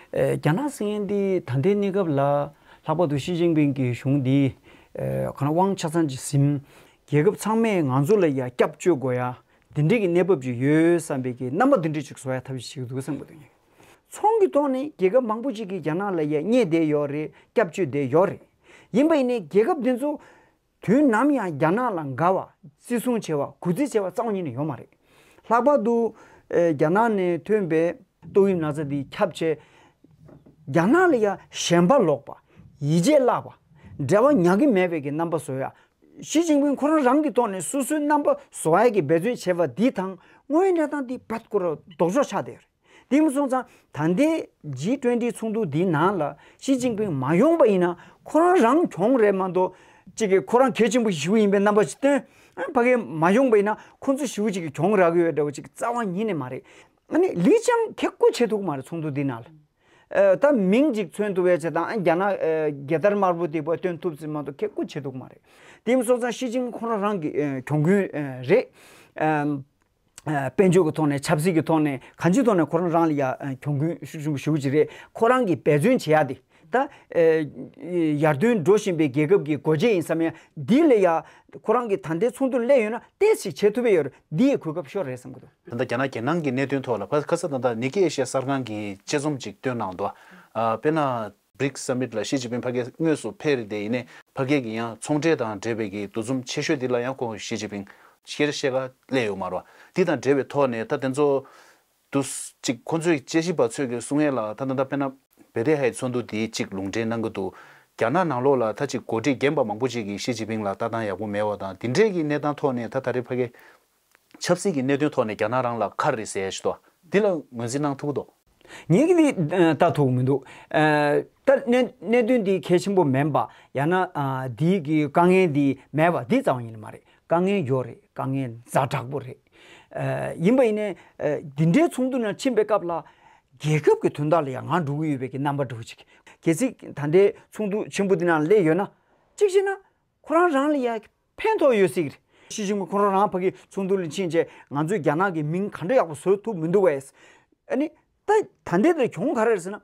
ཨ་རྒྱ་ནག་ཟེར་མཁན་དེ་ད་ལྟའི་གནས་སྐབས་ལ་ལྷག་པར་དུ་ཞི་ཅིན་ཕིང་གི་གཞུང་འདི་ཨ་ག་ན་དབང་ཆ་ཚང་ཅིག་ཟིན། རྒྱལ་ཁབ་ཚང་མས་ང་ཚོ་ལ་ཡ་སྐྱབས་བཅོལ་དགོས་ཡ་དེ་འདྲའི་གི་གནས་བབ་ཅིག་ཡོད་བསམ་པའི་གི་རྣམ་པ་དེ་འདྲ་ཅིག་བཟོ་ཡ་ཐབས་ཤེས་བྱེད་ཀྱི་འདུག་བསམ་གྱི་འདུག། ཚོང་གི་ཐོག་ནས་རྒྱལ་ཁབ་མང་པོ་ཅིག་གིས་རྒྱ་ནག་ལ་ཡ་མཉེས་བསྡད་ཡོད་རེད། སྐྱབས་བཅོལ་བསྡད་ཡོད་རེད། ཡིན་པ་ཡིན་ནའི་རྒྱལ་ཁབ་དེ་ཚོ་དུས་ནམ་ཡང་རྒྱ་ནག་ལ་དགའ་བ། བརྩི་སྲུང་བྱེད་པ། གུས་བརྩི་བྱེད་པ་རྩ་བ་ཉིད་ནས་ཡོད་མ་རེད། ལྷག་པར་དུ་ཨེ་རྒྱ་ནག་ནས་ཐོན་པའི་ཏོག་དབྱིབས་ན་ཚ་འདི་ཁྱབ་བྱས། རྒྱ་ནག་ལ་ཡ་ཞེན་པ་ལོག་པ། ཡིད་ཆེས་བརླག་པ། འབྲེལ་བ་ཉག་གི་མེད་པའི་གི་རྣམ་པ་བཟོ་ཡ། ཞི་ཅིན་ཕིང་ཁོ་རང་རང་གི་ཐོག་ནས་སོ་སོའི་རྣམ་པ་བཟོ་ཡ་གི་འབད་བརྩོན་བྱས་པ་འདི་དང་དངོས་ཡོད་གནས་སྟངས་འདི་བར་སྐོར་ལྡོག་ཕྱོགས་ཆགས་བསྡད་ཡོད་རེད། དེ་མ་སོང་ཙང་ད་ལྟའི་ཇི་ཊུ་ཝེན་ཊི་ཚོགས་འདུ་འདིའི་ནང་ལ་ཞི་ཅིན་ཕིང་མ་ཡོང་པ་ཡིན་ན་ཁོ་རང་རང་གྱོང་རེད་མ་གཏོགས་གཅིག་གིས་ཁོ་རང་གལ་ཆེན་པོ་ཞེ་པོ་ཡིན་པའི་རྣམ་པ་ཞིག་སྟོན། ཕ་གིར་མ་ཡོང་པ་ཡིན་ན་ཁོ་ཚོ་ཞེ་པོ་ཅིག་གི་གྱོང་རག་གི་ཡོད་འདྲ་བོ་ཅིག་རྩ་བ་ཉིད་ནས་མ་རེད། ཨ་ནི་ལི་ཅང་ཁེ་ཀོ་བྱེད་ཐུབ་ཀྱི་མ་རེད་ཚོགས་འདུ་འདི་ནང་ལ། ཨ་ད་མིང་ཅིག་མཚོན་ཐུབ་པའི་ཆེད་དང་རྒྱ་ནག་ཨ་རྒྱལ་དར་དམར་པོ་དེ་པོ་སྟོན་ཐུབ་ཟིན་མ་གཏོགས་ཁེ་ཀོ་བྱེད་ཐུབ་ཀྱི་མ་རེད། དེ་མ་སོང་ཙང་ཞི་ཅིན་ཁོ་རང་རང་གི་ཨ་གྱོང་གུན་ཨ་རེད། ཨ། ཨ་དཔལ་འབྱོར་གྱི་ཐོག་ནས་ཆབ་སྲིད་ཀྱི་ཐོག་ནས་གང་ཅིའི་ཐོག་ནས་ཁོ་རང་རང་ལ་ཡ་ཨ་གྱོང་གུན་ཤུགས་ཆེན་པོ་ཞེ་པོ་ཅིག་རེད། ཁོ་རང་གིས་འབད་བརྩོན་བྱེད་ཡ་དེ་ ད་ཨེ་ཡར་ཐོན་འགྲོ་བཞིན་པའི་རྒྱལ་ཁབ་ཀྱི་སྒོ་འབྱེད་ཡིན་བསམ་ཡང་འདི་ལ་ཡ་ཁོ་རང་གི་ད་ལྟའི་ཚོགས་འདུ་སླེབས་ཡོད་ན་ཏོག་ཙམ་བྱེད་ཐུབ་ཡ་ཡོད་རེད། འདི་ཡི་གོ་སྐབས་ཤོར་རེད་བསམ་གྱི་འདུག་ད་ལྟ་རྒྱ་ནག་རྒྱལ་ནང་གི་གནད་དོན་ཐོག་ལ་ཕ་ཁ་ས་ད་ལྟ་ནི་ཀི་ཨེ་ཤི་ཡ་གསར་ཁང་གིས་དཔྱད་རྩོམ་ཅིག་བཏོན་གནང་འདུག་ཨ་དཔེར་ན། བྷི་རིགས་སམ་མིཊ་ལ་ཞི་ཅིན་ཕིང་ཕ་གིར་དངོས་སུ་ཕེབས་རེད་དེ། ཡིན་ནའི་ཕ་གི་གི་ཡང་ཚོང་འབྲེལ་དང་འབྲེལ་བའི་གི་འདུ་འཛོམས་ཆེ་ཤོས་འདི་ལ་ཡང་ཁོང་ཞི་ཅིན་ཕིང་སྐད་ཆ་བཤད་ག་སླེབས་ཡོད་མ་རེད་བ། འདི་དང་འབྲེལ་བའི་ཐོག་ནས་ད་དེ་ཚོ་འདུག་ཅིག་ཁོང་ཚོའི་དཔྱད་ཞིབ་པ་ཚོས་གི་གསུང་ཡས་ལ་ད་ད་ད་དཔེར་ན་བེ་ཏའེ་ཧའེ་ཚོགས་འདུ་འདི་ཅིག་ལུང་འདྲེན་གནང་གི་འདུག་རྒྱ་ནག་ནང་ལོགས་ལ་ད་ཅིག་འགོ་ཁྲིད་རྒན་པ་མང་པོ་ཅིག་གིས་ཞི་ཅིན་ཕིང་ལ་ལྟ་སྟངས་ཡག་པོ་མེད་པ་དང་འདི་འདྲའི་གི་གནས་སྟངས་ཐོག་ནས་ད་ད་རེས་ཕ་གི་ཆབ་སྲིད་ཀྱི་གནད་དོན་ཐོག་ནས་རྒྱ་ནག་རང་ལ་ཁ་རེད་ཟེར་ཞུ་དོ། འདི་ལ་ངོས་འཛིན་གནང་ཐུབ་ཀྱི་འདུག་ངས་ཀྱི་འདི་ལྟ་ཐུབ་མི་འདུག་ད་གནད་གནད་དོན་འདི་གལ་ཆེན་པོ་མིན་པ་ཡང་ན་འདིའི་གི་དཀའ་ངལ་འདི་མེད་པ་འདི་རྩ་བ་ཉིད་ནས་མ་རེད། དཀའ་ངལ་ཡོད་རེད། དཀའ་ངལ་ཛ་དྲག་པོ་རེད། ཡིན་པ་ཡིན་ནའི་འདི་འདྲའི་ཚོགས་འདུ་ནང་ཕྱིན་པའི་སྐབས་ལ་རྒྱལ་ཁབ་ཀྱི་དོན་དག་ལ་ཡང་ང་འགྲོ་གི་ཡོད་པའི་གི་རྣམ་པ་འགྲོ་གི་ཅིག་གལ་སྲིད་ད་ལྟའི་ཚོགས་འདུ་ཆེན་པོ་འདི་ནང་སླེབས་ཡོད་ན་གཅིག་བྱས་ན། ཁོ་རང་རང་ལ་ཡ་ཕན་ཐོགས་ཡོད་སྲིད་ཀྱི་རེད། ཞི་ཅིན་ཕིང་ཁོ་རང་རང་ཕ་གི་ཚོགས་འདུ་ལ་ཕྱིན་བྱས་ང་ཚོས་རྒྱ་ནག་གི་མིང་ག་འདྲ་ཡག་པོ་བཟོ་ཐུབ་མི་འདུག་བས། ཨ་ནི་ད་ད་ལྟའི་དེར་གྱོང་ག་རེ་རེད་ཟེར་ན།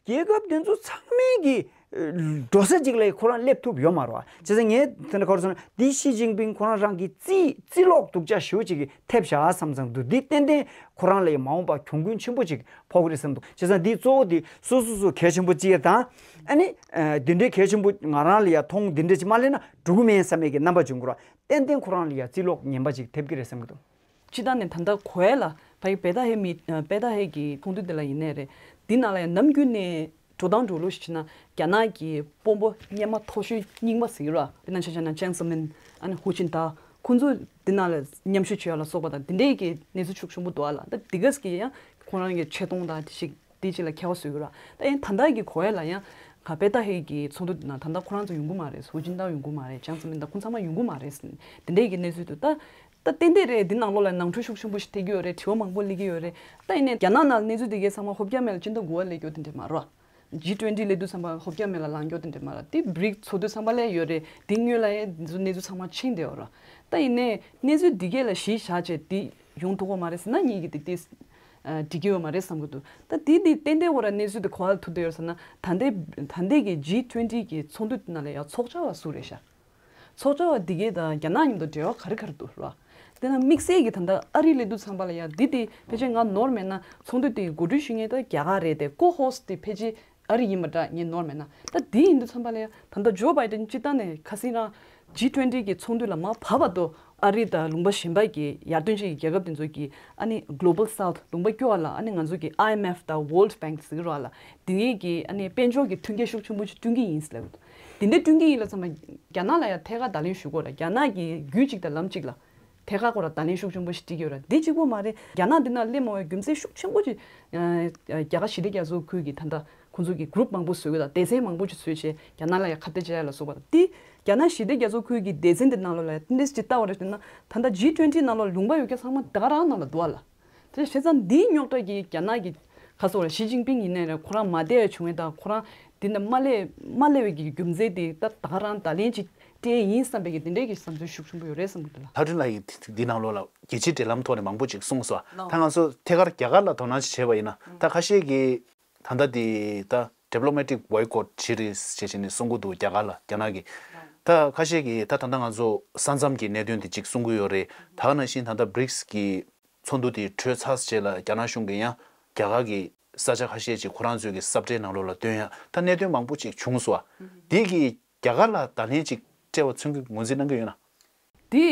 རྒྱལ་ཁབ་དེ་ཚོ་ཚང་མའི་གི་འགྲོ་ས་གཅིག་ལ་ཁོ་རང་སླེབས་ཐུབ་ཡོད་མ་རེད་བ། བྱས་ཙང་ངས་དེ་འདྲ་ག་རེ་ཟེར་ན་འདི་ཞི་ཅིན་ཕིང་ཁོ་རང་རང་གི་རྩིས་རྩིས་ལོག་སྡུག་ཅག་ཞེ་པོ་ཅིག་གི་ཐེབས་བཞག་བསམ་བསམ་འདུག་འདི་ཏན་ཏན་ཁོ་རང་ལ་ཡང་མ་འོངས་པ་གྱོང་གུན་ཆེན་པོ་ཅིག་ཕོག་གི་རེད་བསམ་འདུག་བྱས་ཙང་འདི་གཙོ་བོ་འདི་སོ་སོ་སོ་གལ་ཆེན་པོ་བརྩི་ཡ་དང་། ཨ་ནི་འདི་འདྲའི་གལ་ཆེན་པོ་ང་རང་ལ་ཡ་མཐོང་འདི་འདྲ་ཅིག་མ་སླེབས་ན་འགྲོ་གི་མིན་བསམ་ཡས་ཀྱི་རྣམ་པ་བྱུང་གི་རེད། ཏན་ཏན་ཁོ་རང་ལ་ཡ་རྩིས་ལོག་ངན་པ་ཅིག་ཐེབས་ཀྱི་རེད་བསམ་གྱི་འདུག་སྤྱི་བཏང་ནས་ད་ལྟ་གོ་ཡ་ལ་ཕ་གི་བེ་ཏ་ཧེ་མི་བེ་ཏ་ཧེ་གི་ཚོགས་འདུ་འདི་ལ་ཡིན་ནའི་རེད། འདི་ནང་ལ་ཡང་ནམ་རྒྱུན་ནས་འགྲོ་སྟངས་འགྲོ་ལུགས་ཤིག་བྱས་ན་རྒྱ་ནག་གི་དཔོན་པོ་སྔོན་མ་མཐོ་ཤོས་རྙིང་པ་ཟེར་གྱི་རེད་བ། དཔེར་ན་ཆ་བཞག་ན་ཅང་ཙེ་མིན། ཨ་ནི་ཧུའུ་ཅིན་ཐའོ། ཁོང་ཚོ་འདི་ནང་ལ་མཉམ་ཞུགས་བྱེད་ཡ་ལ་སོགས་པ་དང་འདི་འདྲའི་གི་གནས་ཚུལ་ཤུགས་ཆེན་པོ་འདུག་ཨ་ལ། ད་འདི་ག་ཟེར་གྱི་ཡང་ཁོང་རང་གི་ཆེ་མཐོང་དང་དེ་ཞིག་དེ་ཅིག་ལ་ཁྱད་པར་བཟོ་གི་རེད་བ། ད་ཡང་ད་ལྟ་གི་གོ་ཡ་ལ་ཡང་ག་བེ་ཏ་ཧེ་གི་ཚོགས་འདུ་འདི་ནང་ད་ལྟ་ཁོ་རང་ཚོ་ཡོང་གི་མ་རེད། ཧུའུ་ཅིན་ཐའོ་ཡོང་གི་མ་རེད། ཅང་ཙེ་མིན་དང་ཁོང་ཚང་མ་ཡོང་གི་མ་རེད་ཟེར་འདི་འདྲའི་གི་གནས་ཚུལ་འདུག་ད། ད་ཏན་ཏན་རེད། འདི་ནང་ལོགས་ལ་ནང་འཁྲུག་ཤུགས་ཆེན་པོ་ཞིག་ཐེབས་ཀྱི་ཡོད་རེད། དྲི་བ་མང་པོ་སླེབས་ཀྱི་ཡོད་རེད། ད་ཡིན་ནའི་རྒྱ་ནག་ནང་གནས་ཚུལ་དེ་གའི་ཚང་མ་ཧོབ་རྒྱ་མེད་ལ་སྤྱི་ཟླ་དགུ་པ་སླེབས་རྒྱུ་དེ་འདྲ་མ་རེད། ཇི་ཊུ་ཝེན་ཊི་སླེབས་དུས་ཚང་མ་ཧོབ་རྒྱ་མེད་ལ་ལངས་རྒྱུ་དེ་འདྲ་མ་རེད། དེ་བྷི་རིགས་ཚོགས་འདུ་ཚང་མ་སླེབས་ཡོད་རེད། དེ་སྔོན་ལ་ཡང་འདི་ཚོ་གནས་ཚུལ་ཚང་མ་ཕྱིན་བསྡད་ཡོད་རེད། ད་ཡིན་ནའི་གནས་ཚུལ་འདི་གའི་ལ་གཞི་བཞག་བྱས་འདི་ཡོང་ཐུབ་ཀྱི་མ་རེད་ཟེར་ན་ངེད་ཀྱིས་དེ་དེ་འགྲིག་གི་ཡོད་མ་རེད་བསམ་གྱི་འདུག་ད་དེ་དེ་ཏན་ཏན་ཁོ་ར་གནས་ཚུལ་དེ་ག་པར་ཐུག་བསྡད་ཡོད་ཟེར་ན་ད་ལྟའི་ད་ལྟའི་གི་ཇི་ཊུ་ཝེན་ཊི་གི་ཚོགས་འདུ་དེ་ནང་ལ་ཡང་ཚོགས་བཅར་བ་སུ་རེད་ཤག་ཚོགས་བཅར་བ་འདི་གས་དང་རྒྱ་ནག་མཉམ་དུ་འབྲེལ་བ་ག་རེ་ག་རེ་འདུག་ར། དེ་ན་དམིགས་བསལ་གྱི་ད་ལྟ་ཨ་རི་སླེབས་དུས་ཙམ་པ་ལ་ཡ་འདི་དེ་ཕལ་ཆེར་ང་ནོར་མེད་ན་ཚོགས་འདུ་དེ་གོ་སྒྲིག་ཞུ་མཁན་ད་རྒྱ་གར་རེད་དེ་ཀོ་ཧོ་སི་ཊི་དེ་ཕལ་ཆེར་ཨ་རི་ཡིན་པ་འདྲ་ངས་ནོར་མེད་ན། ད་དེ་ཡིན་དུས་ཙམ་པ་ལ་ཡ་ད་ལྟ་ཇོ་བྷའི་ཌེན་སྤྱིར་བཏང་ནས་ཁ་སང་རང་ཇི་ཊུ་ཝེན་ཊི་གི་ཚོགས་འདུ་ལ་མར་བབས་པ་དང་ཨ་རི་དང་ལུང་པ་གཞན་པ་གི་ཡར་ཐོན་ཅན་གྱི་རྒྱལ་ཁབ་དེ་ཚོ་གི་ཨ་ནི་Global South ལུང་པ་སྐྱོ་བ་ལ་ཨ་ནི་ང་ཚོ་གི་ཨའི་ཨེམ་ཨེཕ་དང་World Bank ཟེར་གི་ར་ལ་དེ་གཉིས་ཀྱི་ཨ་ནི་དཔལ་འབྱོར་གྱི་མཐུན་རྐྱེན་ཤུགས་ཆེན་པོ་ཞིག་བསྐྲུན་གྱི་ཡིན་ཟེར་ལབ་འདུག་དེ་འདྲའི་བསྐྲུན་གྱི་ཡིན་ལབ་ཙམ་པ་རྒྱ་ནག་ལ་ཡང་ཐད་ཀར་བརྡ་ལན་ཞུ་དགོས་ར། རྒྱ་ནག་གི་རྒྱུད་གཅིག་དང་ལམ་གཅིག་ལ་ཐད་ཀར་ཁོ་ར་བརྡ་ལན་ཤུགས་ཆེན་པོ་ཞིག་སྤྲད་ཀྱི་ཡོད་ར། འདི་གཅིག་པོ་མ་རེད། རྒྱ་ནག་འདི་ན་སླེབས་མ་བའི་རྒྱུ་མཚན་ཤུགས་ཆེན་པོ་ཅིག་ཨ་རྒྱ་གར་ཞི་བདེ་རྒྱ་མཚོ་ཁུལ་གྱི་ད་ལྟ་ཁོང་ཚོ་གི་གུ་རུབ་མང་པོ་བཟོས་ཀྱི་དང་སྡེ་ཚན་མང་པོ་ཅིག་བཟོས་བྱས་རྒྱ་ནག་ལ་ཡང་ཁ་གཏད་བཅག་ཡ་ལ་སོགས་པ་དང་། འདི་རྒྱ་ནག་ཞི་བདེ་རྒྱ་མཚོ་ཁུལ་གྱི་སྡེ་ཚན་འདི་ནང་ལོགས་ལ་ཡང་ཏིན་ཏིས་ཅིག་ལྟ་བ་རེད་ཟེར་ན་ད་ལྟ་ཇི་ཊུ་ཝེན་ཊི་ནང་ལོགས་ལུང་པ་ཡོད་མཁན་ཚང་མ་ད་ག་རང་ནང་ལ་འདུག་ཨ་ལ། དེ་བྱས་ཙང་འདིའི་རྙོག་དྲ་གིས་རྒྱ་ནག་གི་ཁ་སོ་ར་ཞི་ཅིན་ཕིང་ཡིན་ནའི་རེད། ཁོ་རང་མ་བསྡད་བྱུང་བའི་དང་ཁོ་རང་འདི་ནས་མ་སླེབས་མ་སླེབས་པའི་གི་རྒྱུ་མཚན་དེ་ད་ད་ག་རང་བརྡ་ལན་ཅིག་སྤྲད་ཡིན་བསམ་པའི་གི་དེ་འདྲའི་གི་བསམ་ཚུལ་ཤུགས་ཆེན་པོ་ཡོད་རེད་བསམ་གི་འདུག་ལ། ལྷ་སྒྲོན་ལགས་ཀྱིས་འདི་ནང་ལོགས་ལ་རྒྱལ་སྤྱིའི་འབྲེལ་ལམ་ཐོག་ནས་མང་པོ་ཅིག་གསུངས་སོང་། ད་ང་ཚོ་ཐད་ཀར་རྒྱ་གར་ལ་དོ་སྣང་ཅིག་བྱས་པ་ཡིན་ན་ད་ཁ་ཤས་ཀྱིས་ད་ལྟ་དེ་ད་diplomatic boycott་བྱེད་རེད་ཅེས་བྱས་ནས་གསུང་གི་འདུག་རྒྱ་གར་ལ་རྒྱ་ནག་གིས། ད་ཁ་ཤས་ཀྱིས་ད་ད་ལྟ་ང་ཚོ་ས་མཚམས་ཀྱི་གནད་དོན་དེ་གཅིག་གསུང་གི་ཡོད་རེད། ད་ག་ནང་བཞིན་ད་ལྟ་བྷི་རིགས་ཀྱི་ཚོགས་འདུ་དེ་གྲོལ་ཚར་རྗེས་ལ་རྒྱ་ནག་གཞུང་གིས་ཡང་རྒྱ་གར་གྱི་ས་ཆ་ཁ་ཤས་ཅིག་ཁོ་རང་ཚོའི་གི་ས་བཀྲའི་ནང་ལོགས་ལ་བཏོན་ཡ་ད་གནད་དོན་མང་པོ་ཅིག་བྱུང་སོང་བ། དེ་གིས་རྒྱ་གར་ལ་བརྡ་ལན་ཅིག་སྤྲད་པ་མཚོན་གྱི་ངོས་འཛིན་གནང་གི་ཡོད་ན། དེ་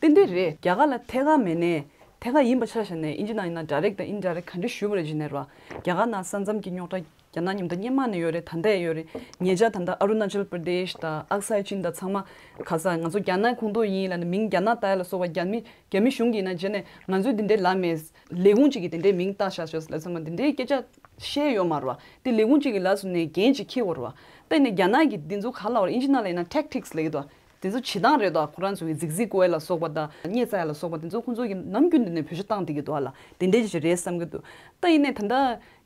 ཏན་ཏན་རེད། རྒྱ་གར་ལ་ཐད་ཀར་མེད་ནའི་ཐད་ཀར་ཡིན་པ་ཆ་བཞག་ནས་ཨིན་ཇི་ནང་ཡིན་ན་direct་དང་indirect་ག་འདྲ་ཞུས་པ་རེད་ཅེ་ན་ར། རྒྱ་གར་ནང་ས་མཚམས་ཀྱི་རྙོག་དྲ་རྒྱ་ནག་མཉམ་དུ་སྔོན་མ་ནས་ཡོད་རེད། ད་ལྟ་ཡང་ཡོད་རེད། ཉེ་ཆར་ད་ལྟ་ཨ་རུ་ན་ཅལ་པར་དེཤ་དང་ཨག་སའི་ཅིན་དང་ཚང་མ་ག་ས་ང་ཚོ་རྒྱ་ནག་ཁོངས་གཏོགས་ཡིན་ལབ་ནས་མིང་རྒྱ་ནག་བཏགས་ཡ་ལ་སོགས་པ་རྒྱ་མི་རྒྱ་མི་གཞུང་གིས་ཡིན་ན་བྱས་ནས་ང་ཚོས་འདི་འདྲའི་ལབ་མེད། ལས་ཁུངས་གཅིག་གིས་དེ་འདྲའི་མིང་བཏགས་བཞག་ཤག་ལབ་ཚང་མ་འདི་འདྲའི་སྐད་ཆ་བཤད་ཡོད་མ་རེད་བ། དེ་ལས་ཁུངས་གཅིག་གི་ལག་སོང་ནས་འགན་ཅིག་འཁྱེར་བ་རེད་བ། ད་ཡིན་ནའི་རྒྱ་ནག་གིས་འདི་ཚོ་ག་ལབ་རེད། ཨིན་ཇི་ནང་ལ་ཡིན་ན་tactics་ལབ་ཀྱི་འདུག་དེ་ཚོ་བྱེད་སྟངས་རེད་དོ། ཁོ་རང་ཚོ་གི་རྫིག་རྫིག་བཀོལ་ཡ་ལ་སོགས་པ་དང་བརྙས་བཅོས་ཡ་ལ་སོགས་པ་དེ་ཚོ་ཁོ་ཚོ་གི་ནམ་རྒྱུན་དུ་ནས་བེད་སྤྱོད་བཏང་བསྡད་ཀྱི་འདུག་ཨ་ལ། དེ་འདྲ་ཞིག་རེད་བསམ་གྱི་འདུག་ད་ཡིན་ནའི་ད་ལྟ་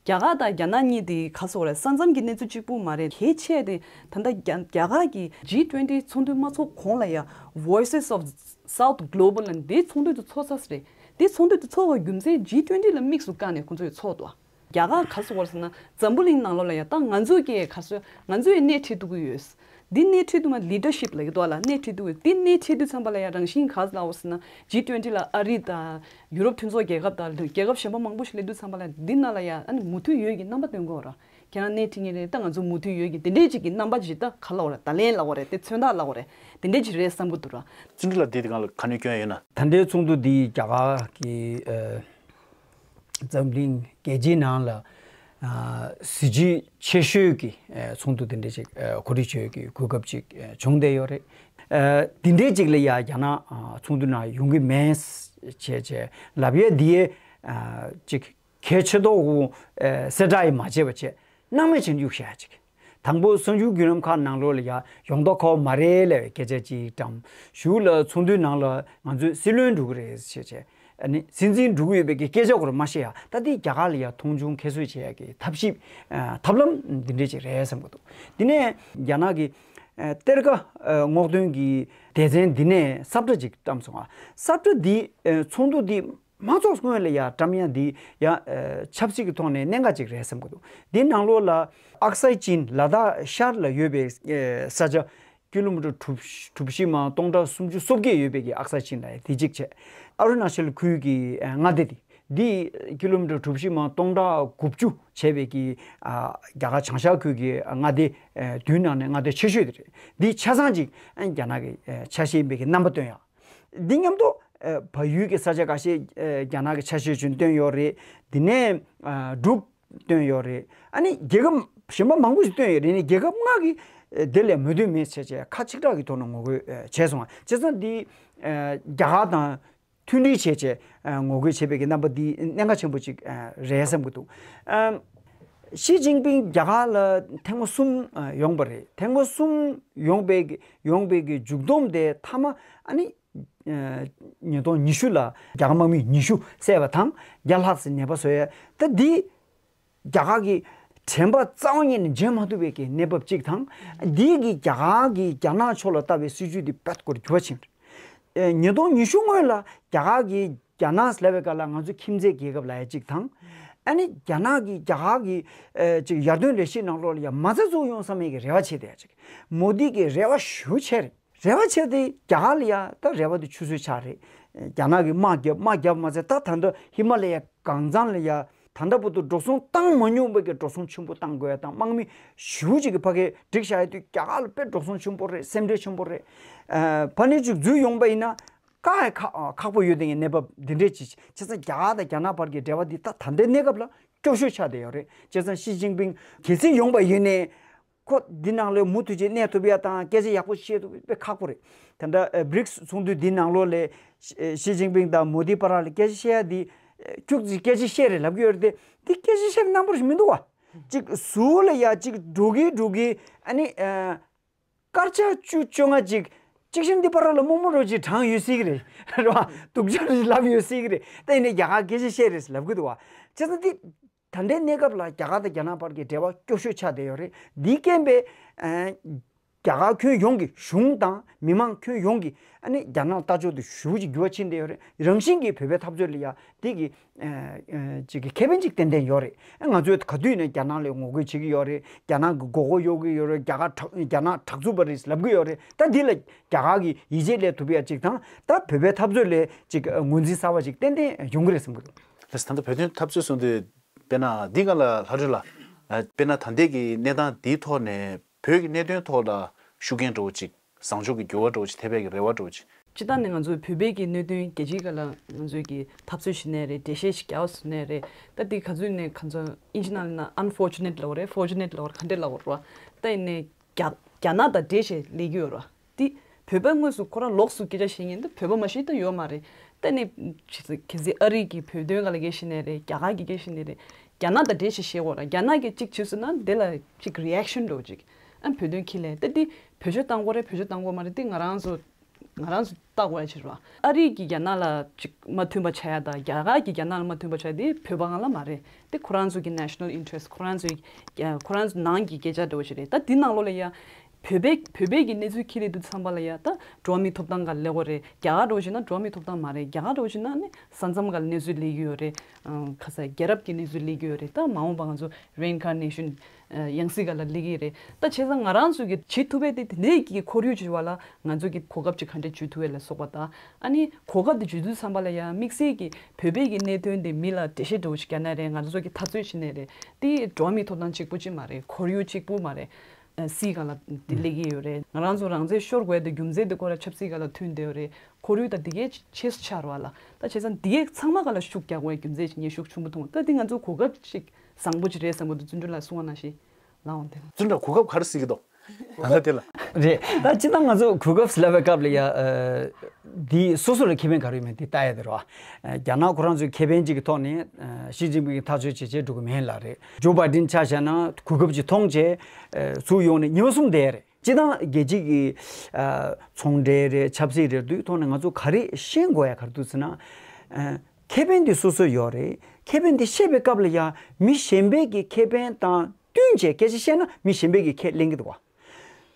རྒྱ་གར་དང་རྒྱ་ནག་གཉིས་དེ་ག་སོགས་རེད། ས་མཚམས་ཀྱི་གནས་ཚུལ་གཅིག་པུ་མ་རེད། གལ་ཆེ་དེ་ད་ལྟ་རྒྱ་རྒྱ་གར་གྱི་ཇི་ཊུ་ཝེན་ཊི་ཚོགས་འདུ་མ་ཚོགས་གོང་ལ་ཡ་Voices of South Global ལ་འདི་ཚོགས་འདུ་དེ་ཚོགས་ས་རེད། འདི་ཚོགས་འདུ་དེ་ཚོགས་པའི་རྒྱུ་མཚན་ཇི་ཊུ་ཝེན་ཊི་ལ་དམིགས་སུ་བཀར་ནས་ཁོ་ཚོས་ཚོགས་འདུག་རྒྱ་གར་ག་ཟེར་བ་ཟེར་ན་འཛམ་བུ་གླིང་ནང་ལོགས་ལ་ཡ་ད་ང་ཚོ་གི་ག་ཟེར་ང་ཚོ་ཡི་སྣེ་ཁྲིད་ཐུབ་ཀྱི་ཡོད། འདི་སྣེ་ཁྲིད་ཐུབ་མ་ལི་ཌར་ཤིབ་ལབ་ཀྱི་འདུག་ལ། སྣེ་ཁྲིད་ཐུབ་ཀྱི་འདི་སྣེ་ཁྲིད་དུས་ཙམ་པ་ལ་ཡ་རང་བཞིན་ག་ཟེར་ལབ་ཟེར་ན་ཇི་ཊུ་ཝེན་ཊི་ལ་ཨ་རི་དང་ཡུ་རོབ་མཐུན་ཚོགས་རྒྱལ་ཁབ་དང་རྒྱལ་ཁབ་གཞན་པ་མང་པོ་ཞིག་སླེབས་དུས་ཙམ་པ་ལ་འདི་ནང་ལ་ཡ་ཨ་ནི་མོས་མཐུན་ཡོད་ཀྱི་རྣམ་པ་སྟོན་དགོས་ར། ཁྱེད་རང་སྣེ་ཁྲིད་མཁན་རེད། ད་ང་ཚོ་མོས་མཐུན་ཡོད་ཀྱི་དེ་འདྲའི་ཅིག་གི་རྣམ་པ་ཅིག་ད་ག་ལབ་དགོས་རེད། ད་ལན་ལབ་དགོས་རེད། དེ་མཚོན་རྟགས་ལབ་དགོས་རེད། དེ་འདྲའི་ཅིག་རེད་བསམ་གྱི་འདུག་ར། བརྩོན་འགྲུས་ལགས་འདི་དེ་སྒང་ལ་ག་ནས་སྐྱོན་ཡོད་ན། ད་ལྟའི་ཚོགས་འདུ་འདི་རྒྱ་གར་གྱི་ཨ། འཛམ་གླིང་རྒྱལ་སྤྱིའི་ནང་ལ་ཨ། གཟི་བརྗིད་ཆེ་ཤོས་ཀྱི་ཨ། ཚོགས་འདུ་དེ་འདྲ་ཅིག་ཨ། གོ་སྒྲིག་བྱེད་ཀྱི་གོ་སྐབས་ཅིག་ཨ། བྱུང་བསྡད་ཡོད་རེད། ཨ། དེ་འདྲའི་ཅིག་ལ་ཡ་རྒྱ་ནག་ཨ། ཚོགས་འདུ་ནང་ཡོང་གི་མེད་བྱས་བྱས་ལབ་ཡས་འདི་ཡས་ཨ། ཅིག་གལ་ཆེ་མདོག་ཁོ་ཨ། གསལ་བསྒྲགས་ཡང་མ་བྱས་པ་བྱས་སྣང་མེད་བྱས་ནས་གཡུག་བཞག་ཅིག་དང་པོ་གསར་འགྱུར་བརྒྱུད་ལམ་ཁག་ནང་ལོགས་ལ་ཡ་ཡོང་མདོག་ཁ་པོ་མ་རེད་ལབ་པའི་སྐད་ཆ་ཅིག་བཀྲམ། གཞུག་ལ་ཚོགས་འདུའི་ནང་ལ་ང་ཚོས་སྲིད་བློན་འགྲོ་གི་རེད་ཟེར་བྱས། ཨ་ནི་སྲིད་འཛིན་འགྲོ་གི་ཡོད་པའི་གི་སྐད་ཆ་སྐོར་མ་བཤད་ཡ། ད་དེ་རྒྱ་གར་ལ་ཡ་མཐོང་ཆུང་ཁྱད་གསོད་བྱེད་ཡ་གི་ཐབས་ཤེས་ཨ། ཐབས་ལམ་འདི་འདྲས་ཅིག་རེད་བསམ་གི་འདུག་དེ་ནས་རྒྱ་ནག་གི་ཨ། གཏེར་ཁ་ཨ། སྔོག་འདོན་གྱི་སྡེ་ཚན་འདི་ནས་ས་བཀྲ་ཅིག་བཀྲམ་སོང་ང་། ས་བཀྲ་འདི་ཨ། ཚོགས་འདུ་འདི་མ་ཚོགས་སྔོན་ལ་ཡ་བཀྲམ་ཡ་འདི་ཡ་ཨ། ཆབ་སྲིད་ཀྱི་ཐོག་ནས་གནད་འགག་ཅིག་རེད་བསམ་གི་འདུག་འདི་ནང་ལོགས་ལ་ཨག་སའི་ཅིན་ལ་དྭགས་ཤར་ལ་ཡོད་པའི་ཨ། ས་ཆ་ཀི་ལོ་མི་ཊར་གྲུ་གྲུ་བཞི་མ་སྟོང་ཕྲག་སུམ་ཅུ་སོ་བརྒྱད་ཡོད་པའི་གི་ཨག་སའི་ཅིན་ལ་དེ་གཅིག་བྱས། ཨ་རུ་ན་ཅལ་ཁུལ་གྱི་མངའ་སྡེ་དེ་འདི་ཀི་ལོ་མི་ཊར་གྲུ་བཞི་མ་སྟོང་ཕྲག་དགུ་བཅུ་བྱས་པའི་གི་ཨ། རྒྱ་གར་བྱང་ཤར་ཁུལ་གྱི་མངའ་སྡེ་ཨ། བདུན་ནང་ནས་མངའ་སྡེ་ཆེ་ཤོས་དེ་རེད། འདི་ཆ་ཚང་ཅིག་ཨ། རྒྱ་ནག་གི་ཨ། ཆ་ཤས་ཡིན་པའི་གི་རྣམ་པ་སྟོན་ཡ། འདི་མཉམ་དུ་ཨ། བལ་ཡུལ་གྱི་ས་ཆ་ཁ་ཤས་ཨ། རྒྱ་ནག་གི་ཆ་ཤས་ཅིག་བཏོན་ཡོད་རེད། དེ་ནས་ཨ། འབྲུག་བཏོན་ཡོད་རེད། ཨ་ནི་རྒྱལ་ཁབ་གཞན་པ་མང་པོ་ཞིག་བཏོན་ཡོད་རེད། ཨ་ནི་རྒྱལ་ཁབ་ལྔ་གིས་ཨ། དེ་ལས་མོས་མཐུན་མེད་བྱས་བྱས་ཁ་གཅིག་གྲགས་ཀྱི་ཐོག་ནས་ངོ་རྒོལ་ཨ། བྱས་སོང་བ། བྱས་ཙང་འདི་ཨ། རྒྱ་གར་དང་མཐུན་སྒྲིལ་བྱས་བྱས་ཨ། ངོ་རྒོལ་བྱས་པའི་གི་རྣམ་པ་འདི་གནད་འགག་ཆེན་པོ་ཅིག་ཨ། རེད་བསམ་གྱི་འདུག་ཨ། ཞི་ཅིན་ཕིང་རྒྱ་གར་ལ་ཐེངས་མ་གསུམ་ཨ། ཡོང་པ་རེད། ཐེངས་མ་གསུམ་ཡོང་པའི་གི་ཡོང་པའི་གི་མཇུག་སྡོམ་དེ་མཐའ་མ་ཨ་ནི། ཨ། ཉིས་སྟོང་ཉི་ཤུ་ལ་རྒྱ་གར་དམག་མི་ཉི་ཤུ་བསད་པ་དང་བརྒྱ་ལྷག་ཙམ་ནད་པ་བཟོ་ཡ། ད་འདི་རྒྱ་གར་གྱི་དྲན་པ་རྩ་བ་ཉིད་ནས་འབྱོན་མ་ཐུབ་པའི་གི་གནས་བབ་ཅིག་དང་། འདི་གི་རྒྱ་གར་གྱིས་རྒྱ་ནག་ཕྱོགས་ལ་བཏབ་པའི་སྲིད་ཇུས་འདི་རྦད་དེ་འགྱུར་བ་ཕྱིན། ཨ། ཉིས་སྟོང་ཉི་ཤུ་སྔོན་ལ་རྒྱ་གར་གྱིས་རྒྱ་ནག་ལབ་པའི་སྐབས་ལ་ང་ཚོ་ཁྱིམ་མཚེས་རྒྱལ་ཁབ་ལབ་ཡ་ཅིག་དང་། ཨ་ནི་རྒྱ་ནག་གིས་རྒྱ་གར་གྱི་ཨ། ཅིག་ཡར་ཐོན་ལས་གཞི་ནང་ལོགས་ལ་ཡ་མ་རྩ་འཛུགས་ཡོང་བསམ་ཡས་ཀྱི་རེ་བ་བྱས་བསྡད་ཡ་ཅིག་མོ་དི་གི་རེ་བ་ཞེ་པོ་ཆེ་རེད། རེ་བ་བྱས་ཏེ་རྒྱ་གར་ལ་ཡ་ད་རེ་བ་དེ་ཆུད་ཟོས་ཆགས་རེད། རྒྱ་ནག་གིས་དམག་བརྒྱབ། དམག་བརྒྱབ་མ་ཚད་ད་ད་ལྟ་ཧི་མ་ལ་ཡའི་གངས་རྫོང་ལ་ཡ་ད་ལྟ་བར་དུ་འགྲོ་སོང་བཏང་མ་མྱོང་བའི་གི་འགྲོ་སོང་ཆེན་པོ་བཏང་དགོས་ཡ་དང་། དམག་མི་ཞེ་པོ་ཅིག་གི་ཕ་གིར་བསྒྲིགས་བཞག་ཡ་དུས་རྒྱ་གར་ལ་དཔེ་འགྲོ་སོང་ཆེན་པོ་རེད། སེམས་ཁྲལ་ཆེན་པོ་རེད། ཨ། ཕར་ནས་ཅིག་འཛུལ་ཡོང་པ་ཡིན་ན་དཀའ་ཡ་ཁག་ཁག་པོ་ཡོད་དེ་ངའི་གནས་བབ་འདི་འདྲས་ཅིག་བྱས་ཙང་རྒྱ་གར་དང་རྒྱ་ནག་བར་གྱི་འབྲེལ་བ་འདི་ད་ད་ལྟའི་གནས་སྐབས་ལ་སྐྱོ་ཤོས་ཆགས་བསྡད་ཡོད་རེད། བྱས་ཙང་ཞི་ཅིན་ཕིང་གལ་སྲིད་ཡོང་པ་ཡིན་ནའི། ཁོ་འདི་ནང་ལོགས་མུ་མཐུད་ཅིག་གནས་ཐུབ་ཡ་དང་སྐད་ཆ་ཡག་པོ་བཤད་ཐུབ་དཔེ་ཁག་པོ་རེད། ད་ལྟ་ཨ། བྷི་རིགས་ཚོགས་འདུ་འདི་ནང་ལོགས་ལ་ཞི་ཞི་ཅིན་ཕིང་དང་མོ་དི་བར་ལ་སྐད་ཆ་བཤད་ཡ་འདི་ཁྱུག་ཙམ་སྐད་ཆ་བཤད་རེད་ལབ་ཀྱི་ཡོད་རེད་དེ། འདི་སྐད་ཆ་བཤད་རྣམ་པ་ཞིག་མི་འདུག་བ། ཅིག་ཟུར་ལ་ཡ་ཅིག་འགྲོ་གི་འགྲོ་གི་ཨ་ནི་ཨ། སྐར་ཆ་བཅུ་བཅོ་ལྔ་ཅིག་ཅིག་ཤིན་འདི་བར་ལ་རྨོ་མོ་རོ་ཅིག་དྲངས་ཡོད་སྲིད་ཀྱི་རེད། རེད་བ། སྡུག་ཅག་ཅིག་ལབ་ཡོད་སྲིད་ཀྱི་རེད། ད་ཡིན་ནའི་རྒྱ་གར་སྐད་ཆ་བཤད་རེད་ལབ་ཀྱི་འདུག་བ། བྱས་ཙང་འདི། ད་ལྟའི་གནས་སྐབས་ལ་རྒྱ་གར་དང་རྒྱ་ནག་བར་གྱི་འབྲེལ་བ་སྐྱོ་ཤོས་ཆགས་བསྡད་ཡོད་རེད། འདིའི་རྐྱེན་པས་ཨ། རྒྱ་གར་ཁྱོན་ཡོངས་ཀྱི་གཞུང་དང་མི་མང་ཁྱོན་ཡོངས་ཀྱི་ཨ་ནི་རྒྱ་ནག་ལ་ལྟ་ཕྱོགས་དེ་ཞེ་པོ་ཅིག་འགྱུར་བ་ཕྱིན་བསྡད་ཡོད་རེད། རང་བཞིན་གྱིས་བོད་པའི་འཐབ་རྩོད་ལ་ཡ་འདི་གི་ཨ། ཨ། ཅིག་གི་ཁེ་ཕན་ཅིག་ཏན་ཏན་ཡོད་རེད། ཨ། ང་ཚོས་ག་དུས་ནས་རྒྱ་ནག་ལ་ངོ་རྒོལ་བྱེད་ཀྱི་ཡོད་རེད། རྒྱ་ནག་གི་མགོ་སྐོར་གཡོག་གི་ཡོད་རེད། རྒྱ་གར་དྲག་རྒྱ་ནག་དྲག་རྩུབ་པ་རེད་ལབ་ཀྱི་ཡོད་རེད། ད་འདི་ལ་རྒྱ་གར་གྱིས་ཡིད་ཆེས་སླེབས་ཐུབ་ཡ་ཅིག་དང་། ད་བོད་པའི་འཐབ་རྩོད་ལ་ཅིག་ངོས་འཛིན་གསར་པ་ཅིག་ཏན་ཏན་ཡོང་གི་རེད་བསམ་གྱི་འདུག་ལགས་སོ། ད་ལྟ་བོད་དོན་འཐབ་རྩོད་གསུང་དུས། དཔེར་ན་འདི་ག་ལ་ལྷ་སྒྲོན་ལགས། ཨ། དཔེར་ན་ད་ལྟའི་གི་གནས་སྟངས་འདིའི་ཐོག་ནས་བོད་ཀྱི་གནད་དོན་ཐོག་ལ་ཤུགས་རྐྱེན་འདྲ་བོ་ཅིག་བཟང་ཕྱོགས་ཀྱི་འགྱུར་བ་འདྲ་བོ་ཅིག་ཐེབས་པའི་གི་རེ་བ་འདྲ་བོ་ཅིག་སྤྱིར་བཏང་ནས་ང་ཚོའི་བོད་པའི་གི་གནད་དོན་རྒྱལ་སྤྱིའི་སྒང་ལ་ང་ཚོས་ཀྱི་འཐབ་རྩོད་བྱེད་ནའི་རེད། འགྲེལ་བཤད་ཞིག་རྒྱག་ཟེར་ནའི་རེད། ད་འདི་ག་ཚོད་ནས་ག་ཚོད་ཨིན་ཇི་ནང་ལ་ན་unfortunate ལབ་པ་རེད། fortunate ལབ་པ་རེད། ག་འདྲས་ལབ་པ་རེད་བ། ད་ཡིན་ནའི་རྒྱ་རྒྱ་ནག་དང་འབྲེལ་བྱས་སླེབས་ཀྱི་ཡོད་རེད་བ། འདི་བོད་པ་དངོས་སུ་ཁོ་རང་ལོགས་སུ་སྐད་ཆ་བཤད་མཁན་འདི་བོད་པ་མ་གཞི་ད་ཡོད་མ་རེད། ད་ནི་གལ་སྲིད་ཨ་རི་གི་བོད་དོན་སྒང་ལ་སྐད་བཤད་ནའི་རེད། རྒྱ་གར་གི་སྐད་བཤད་ནའི་རེད། རྒྱ་ནག་དང་འབྲེལ་བྱས་བཤད་དགོས་རེད། རྒྱ་ནག་གིས་གཅིག་བྱས་ཟེར་ན་དེ་ལ་གཅིག་reaction འདྲ་བོ་ཅིག་ཨ། བོད་དོན་འཁྱེར་ལས་ད་འདི་བེད་སྤྱོད་བཏང་དགོས་རེད། བེད་སྤྱོད་བཏང་དགོས་མ་རེད། འདི་ང་རང་ཚོ་ང་རང་ཚོ་བལྟ་དགོས་ཡ་ཅིག་རེད་བ། ཨ་རི་གིས་རྒྱ་ནག་ལ་ཅིག་མ་མཐུན་པ་བྱ་ཡ་དང་རྒྱ་གར་གྱིས་རྒྱ་ནག་ལ་མ་མཐུན་པ་བྱ་ཡ་དེ་བོད་པ་སྒང་ལ་མ་རེད། དེ་ཁོ་རང་ཚོ་གི་national interest ཁོ་རང་ཚོའི་ཁོ་རང་ཚོ་ནང་གི་སྐད་ཆ་འདྲ་བོ་ཞིག་རེད། ད་འདི་ནང་ལོགས་ལ་ཡ་ བོད་པའི་བོད་པའི་གི་གནས་ཚུལ་འཁྱེར་ཡོང་དུས་ཙམ་པ་ལ་ཡ་ད་འགྲོ་བ་མིའི་ཐོབ་ཐང་སྒང་ལ་སླེབས་ཀྱི་ཡོད་རེད། རྒྱ་གར་འདྲ་བོ་བྱས་ན་འགྲོ་བ་མིའི་ཐོབ་ཐང་མ་རེད། རྒྱ་གར་འདྲ་བོ་བྱས་ན་ནི་ས་མཚམས་སྒང་ལ་གནས་ཚུལ་སླེབས་ཀྱི་ཡོད་རེད། ཨ་ཁ་ས་རྒྱལ་རབས་ཀྱི་གནས་ཚུལ་སླེབས་ཀྱི་ཡོད་རེད། ད་མ་འོངས་པ་ང་ཚོ་reincarnation ཡང་སྲིད་སྒང་ལ་སླེབས་ཀྱི་རེད། ད་བྱས་ཙང་ང་རང་ཚོ་གི་བྱེད་ཐུབ་པ་དེ་དེ་འདྲའི་གི་ཁོར་ཡུག་ཅིག་བ་ལ་ང་ཚོ་གི་གོ་སྐབས་ཅིག་ག་འདྲ་འཇུ་ཐུབ་པ་ལ་སོགས་པ་དང་། ཨ་ནི་གོ་སྐབས་དེ་འཇུ་དུས་ཙམ་པ་ལ་ཡ་དམིགས་བསལ་གྱི་བོད་པའི་གི་གནད་དོན་དེ་མི་ལ་འགྲེལ་བཤད་འདྲ་བོ་ཞིག་རྒྱག་ན་རེད། ང་ཚོ་གི་འཐབ་རྩོད་བྱེད་ན་རེད། དེ་འགྲོ་བ་མིའི་ཐོབ་ཐང་གཅིག་པུ་ཅིག་མ་རེད། ཁོར་ཡུག་གཅིག་པུ་མ་རེད། ཨ་སྲིད་སྒང་ལ་དེ་སླེབས་ཀྱི་ཡོད་རེད། ང་རང་ཚོ་རང་བཙན་ཤོར་དགོས་དེ་རྒྱུ་མཚན་དེ་ཁོ་རང་ཆབ་སྲིད་སྒང་ལ་མཐུན་བསྡད་ཡོད་རེད། ཁོར་ཡུག་དང་དེ་གའི་ཆེས་སུ་ཆགས་རེད་བ་ལ། ད་བྱས་ཙང་དེ་གའི་ཚང་མ་སྒང་ལ་ཤུགས་རྒྱག་དགོས་རྒྱུ་མཚན་ཅིག་ངས་ཤུགས་ཆེན་པོ་མཐོང་། ད་དེ་ང་ཚོ་གོ་སྐབས་ཅིག་བཟང་པོ་ཅིག་རེད་བསམ་གྱི་འདུག་བརྩོན་འགྲུས་ལགས་གསུང་བ་ནང་བཞིན་ལའང་དེ་ལ། བརྩོན་འགྲུས་གོ་སྐབས་ག་རེ་ཟེར་གྱི་འདུག་ད་ལྟ་དེ་ལ། རེད། ད་སྤྱིར་བཏང་ང་ཚོ་གོ་སྐབས་ཟེར་ལབ་པའི་སྐབས་ལ་ཡ། ཨ་འདི་སོ་སོ་ལ་ཁེ་ཕན་ག་རེ་ཡོད་མེད་དེ་ལྟ་ཡ་དེ་རེད་བ། ཨ་རྒྱ་ནག་ཁོ་རང་ཚོའི་ཁེ་ཕན་ཅིག་གི་ཐོག་ནས་ཨ་ཞི་ཅིན་ཕིང་གིས་ཐག་གཅོད་བྱེད་བྱེད་འགྲོ་གི་མེད་ལ་རེད། ཇོ་བྷའི་ཌེན་ཆ་བཞག་ན་གོ་སྐབས་ཅིག་མཐོང་བྱས་ཨ་ཚུར་ཡོང་ནས་ཉི་མ་གསུམ་བསྡད་ཡ་རེད། སྤྱིར་བཏང་རྒྱལ་སྤྱི་གི་ཨ་ཚོང་འབྲེལ་རེད། ཆབ་སྲིད་རེད། དུས་ཐོག་ནས་ང་ཚོ་ག་རེ་ཤེས་དགོས་ཡ་ག་རེ་འདུག་ཟེར་ན། ཨ་ཁེ་ཕན་དེ་སོ་སོ་ཡོད་རེད། ཁེ་ཕན་དེ་ཤེས་པའི་སྐབས་ལ་ཡ་མི་གཞན་པའི་གི་ཁེ་ཕན་དང་བསྟུན་བྱས་སྐད་ཆ་བཤད་ན་མི་གཞན་པའི་གི་ཁས་ལེན་གྱི་འདུག་བ།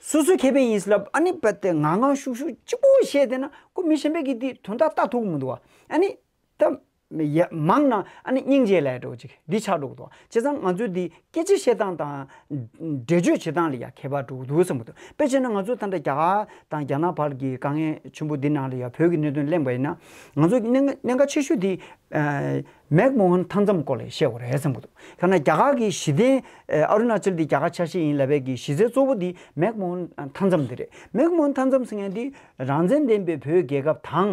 སོ་སོའི་ཁེ་ཕན་ཡིན་ཟེར་ལབ་ཨ་ནི་རྦད་དེ་ངང་ངང་ཤུགས་ཤུགས་གཅིག་པོ་བཤད་བསྡད་ན་ཁོ་མི་གཞན་པའི་གི་དེ་དོན་དག་ལྟ་ཐུབ་ཀྱི་མི་འདུག་བ། ཨ་ནི་ད་ཡ་མང་ན་ཨ་ནི་སྙིང་རྗེ་ལབ་འདྲ་བོ་ཅིག་འདི་ཆགས་འགྲོ་གི་འདུག་བ། བྱས་ཙང་ང་ཚོའི་འདི་སྐད་ཆ་བཤད་སྟངས་དང་འགྲེལ་བརྗོད་བྱེད་སྟངས་ལ་ཡ་ཁྱད་པར་འགྲོ་གི་འདུག་བསམ་གྱི་འདུག་དཔེ་བྱས་ན་ང་ཚོ་ད་ལྟ་རྒྱ་གར་དང་རྒྱ་ནག་བར་གྱི་དཀའ་ངལ་ཆེན་པོ་འདི་ནང་ལ་ཡ་བོད་ཀྱི་གནད་དོན་གླེང་པ་ཡིན་ན་ང་ཚོ་གི་གནད་འགག་གནད་འགག་ཆེ་ཤོས་འདི་ཨ་མེག་མོ་ཧན་མཐའ་མཚམས་སྐོར་ལ་བཤད་དགོས་རེད་བསམ་གྱི་འདུག་ཁ་ན་རྒྱ་གར་གྱི་གཞི་རྟེན་ཨ་ཨ་རུ་ན་ཅལ་འདི་རྒྱ་གར་ཆ་ཤས་ཡིན་ལབ་པའི་གི་གཞི་རྩའི་གཙོ་བོ་འདི་མེག་མོ་ཧན་མཐའ་མཚམས་འདི་རེད། མེག་མོ་ཧན་མཐའ་མཚམས་ཟེར་མཁན་འདི་རང་བཙན་ལྡན་པའི་བོད་རྒྱལ་ཁབ་དང་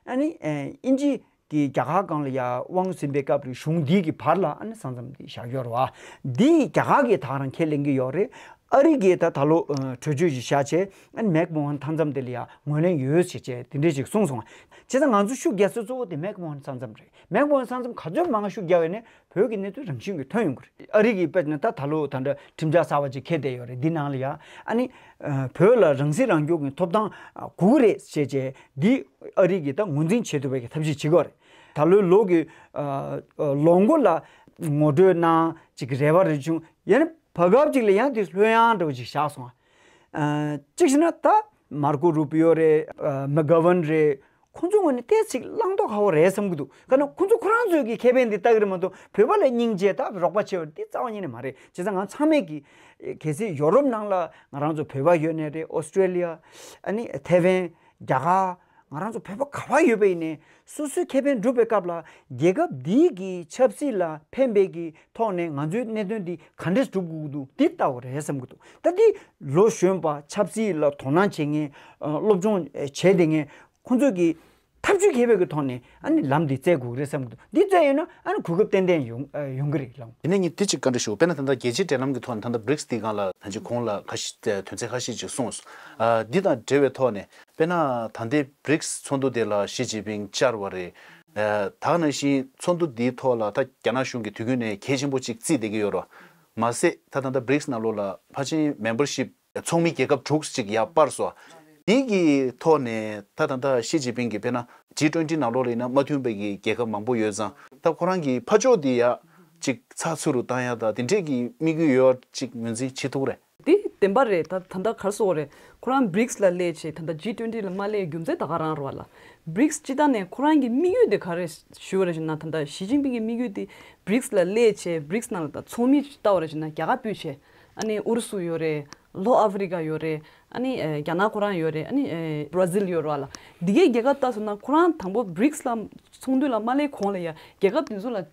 ཨ་ནི་ཨ་དབྱིན་ཇི་གི་རྒྱ་གར་སྒང་ལ་ཡ་དབང་ཟིན་པའི་སྐབས་ལ་གཞུང་འདི་གི་བར་ལ་ཨ་ནི་ས་མཚམས་འདི་བཞག་ཡོད་རེད་བ། འདི་རྒྱ་གར་གྱིས་ད་རང་ཁས་ལེན་གྱི་ཡོད་རེད། ཨ་རི་གིས་ད་ད་ལོ་ཨ་གྲོས་ཆོད་ཅིག་བཞག་བྱས་ཨ་ནི་མེག་མོ་ཧན་མཐའ་མཚམས་དེ་ལ་ཡ་ངོས་ལེན་ཡོད་ཟེར་བྱས་དེ་འདྲས་ཅིག་གསུངས་སོང་བ། བྱས་ཙང་ང་ཚོ་ཤུགས་རྒྱག་ས་གཙོ་བོ་དེ་མེག་མོ་ཧན་མཐའ་མཚམས་རེད། མེག་མོ་ཧན་མཐའ་མཚམས་ག་ཚོད་མང་ཤུགས་རྒྱག་ཡོད་ནས་བོད་ཀྱི་གནས་ཚུལ་རང་བཞིན་གྱིས་ཐོན་ཡོང་གི་རེད། ཨ་རི་གིས་དཔེར་ན་ད་ད་ལོ་ད་འདྲ་ཁྲིམས་འཆར་གསར་བ་ཅིག་འཁྱེར་བསྡད་ཡོད་རེད། འདི་ནང་ལ་ཡ་ཨ་ནི་ཨ་བོད་ལ་རང་སྲིད་རང་སྐྱོང་གི་ཐོབ་ཐང་ཨ་དགོས་ཀྱི་རེད་ཞེས་བྱས་འདི་ཨ་རི་གིས་ད་ངོས་འཛིན་བྱེད་ཐུབ་པའི་གི་ཐབས་ཤེས་བྱེད་ཀྱི་ཡོད་རེད། ད་ལོའི་ལོ་གི་ཨ་ཨ་ལོ་མགོ་ལ་ངོ་སྤྲོད་གནང་ཅིག་རེ་བ་རེ་བྱུང་ཡང་ན་བར་སྐབས་ཅིག་ལ་ཡང་དེ་ལྷོད་ཡངས་འདྲ་བོ་ཅིག་བཞག་སོང་ཨ། གཅིག་བྱས་ན་ད་མར་ཀོ་རུ་པི་ཡོ་རེད། ཨ་མེག་གྷ་ཝན་རེད། ཁོང་ཚོ་ངོས་ནས་ཏོག་ཙམ་བླང་དོར་ཁག་པོ་རེད་བསམ་གྱི་འདུག་ག་ན་ཁོང་ཚོ་ཁོ་རང་ཚོའི་གི་ཁེ་ཕན་འདི་ལྟ་གི་རེད་མ་གཏོགས་བོད་པ་ལ་སྙིང་རྗེ་ད་རོགས་པ་བྱེད་པ་འདི་རྩ་བ་ཉིད་ནས་མ་རེད། བྱས་ཙང་ང་ཚང་མས་གི་གལ་སྲིད་ཡོ་རོབ་ནང་ལ་ང་རང་ཚོ་བོད་པ་ཡོད་ནའི་རེད། ཨོ་སི་ཀྲེ་ལི་ཡ། ཨ་ནི་ཐེ་ཝན། རྒྱ་གར། ང་རང་ཚོ་བོད་པ་ག་པར་ཡོད་པ་ཡིན་ནའི་སོ་སོའི་ཁེ་ཕན་སྒྲུབ་པའི་སྐབས་ལ་རྒྱལ་ཁབ་འདིའི་གི་ཆབ་སྲིད་ལ་ཕན་པའི་གི་ཐོག་ནས་ང་ཚོའི་གནད་དོན་འདི་ག་འདྲས་སྒྲུབ་དགོས་ཀྱི་འདུག་འདི་ལྟ་བུ་རེད་བསམ་གྱི་འདུག་ད་འདི་ལོ་གཞོན་པ་ཆབ་སྲིད་ལ་དོ་སྣང་བྱེད་མཁན་སློབ་སྦྱོང་བྱས་བསྡད་མཁན་ཁོང་ཚོས་ཀྱི་ཐབས་ཇུས་མཁས་པའི་གི་ཐོག་ནས་ཨ་ནི་ལམ་འདི་བཙལ་དགོས་ཀྱི་རེད་བསམ་གྱི་འདུག་འདི་བཙལ་ཡོད་ན་ཨ་ནི་གོ་སྐབས་ཏན་ཏན་ཡོང་ཡོང་གི་རེད་ལགས། དེ་ནས་ངས་འདི་གཅིག་བཀའ་འདྲི་ཞུ། དཔེར་ན་ད་ལྟ་རྒྱལ་སྤྱིའི་འབྲེལ་ལམ་གྱི་ཐོག་ནས་ད་ལྟ་བྷི་རིག་སི་འདིའི་སྒང་ལ་ད་ཅི་གོང་ལ་ཁ་ཤས་དོན་ཚན་ཁ་ཤས་ཅིག་གསུངས་སོང་། ཨ་འདི་དང་འབྲེལ་བའི་ཐོག་ནས་དཔེར་ན་ད་ལྟའི་བྷི་རིག་སི་ཚོགས་འདུ་དེ་ལ་ཞི་ཅིན་ཕིང་བཅར་བ་རེད། ཨ་ད་ག་ནང་བཞིན་ཚོགས་འདུ་འདིའི་ཐོག་ལ་ད་རྒྱ་ནག་གཞུང་གིས་དུས་རྒྱུན་ནས་གལ་ཆེན་པོ་ཅིག་བརྩིས་བསྡད་ཀྱི་ཡོད་རེད། མ་ཟད་ད་ད་ལྟ་བྷི་རིག་སི་ནང་ལོགས་ལ་ཕལ་ཆེར་མེམ་བར་ཤིབ་ཚོགས་མི་རྒྱལ་ཁབ་དྲུག་ཅིག་ཡར་སྤར་སོང་། འདི་གི་ཐོག་ནས་ད་ད་ལྟ་ཞི་ཅིན་ཕིང་གིས་དཔེར་ན་ཇི་ཊུ་ཝེན་ཊི་ནང་ལོགས་ལ་ཡིན་ན་མ་མཐུན་པའི་གི་རྒྱལ་ཁབ་མང་པོ་ཡོད་ཙང་ད་ཁོ་རང་གི་ཕར་ཕྱོགས་འདི་ཡ་ཅིག་ཚགས་ཚུད་རུ་བཏང་ཡ་ད་དེ་འདྲས་ཀྱི་དམིགས་ཡུལ་ཡོད་ཅིག་ངོས་འཛིན་བྱེད་ཐུབ་རེད། འདི་བདེན་པ་རེད། ད་ད་ལྟ་ག་རེ་ཟེར་དགོས་རེད། ཁོ་རང་བྷི་རིག་སི་ལ་སླེབས་བྱས་ད་ལྟ་ཇི་ཊུ་ཝེན་ཊི་ལ་མ་སླེབས་རྒྱུ་མཚན་ད་ག་རང་རེད་བ་ལ། བྷི་རིག་སི་སྤྱི་བཏང་ནས་ཁོ་རང་གི་དམིགས་ཡུལ་དེ་ག་རེ་ཞུ་བ་རེད་ཞུ་ན་ད་ལྟ་ཞི་ཅིན་ཕིང་གི་དམིགས་ཡུལ་དེ་བྷི་རིག་སི་ལ་སླེབས་བྱས་བྷི་རིག་སི་ནང་ལ་ད་ཚོགས་མི་ལྟ་བ་རེད་ཞུ་ན་རྒྱ་གར་ཕུད་བྱས། ཨ་ནི་ཨུ་རུ་སུ་ཡོད་རེད། ལྷོ་ཨ་ཧྥེ་རི་ཀ་ཡོད་རེད། ཨ་ནི་ཨེ་རྒྱ་ནག་ཁོ་རང་ཡོད་རེད། ཨ་ནི་ཨེ་བྷ་ར་ཟིལ་ཡོད་རེད་བ་ལ། འདི་གའི་རྒྱལ་ཁབ་ལྟ་སོང་ན་ཁོ་རང་དང་པོ་བྷི་རིག་སི་ལ་ཚོགས་འདུ་ལ་མ་སླེབས་གོང་ལ་ཡ་རྒྱལ་ཁབ་དེ་ཚོ་ལ་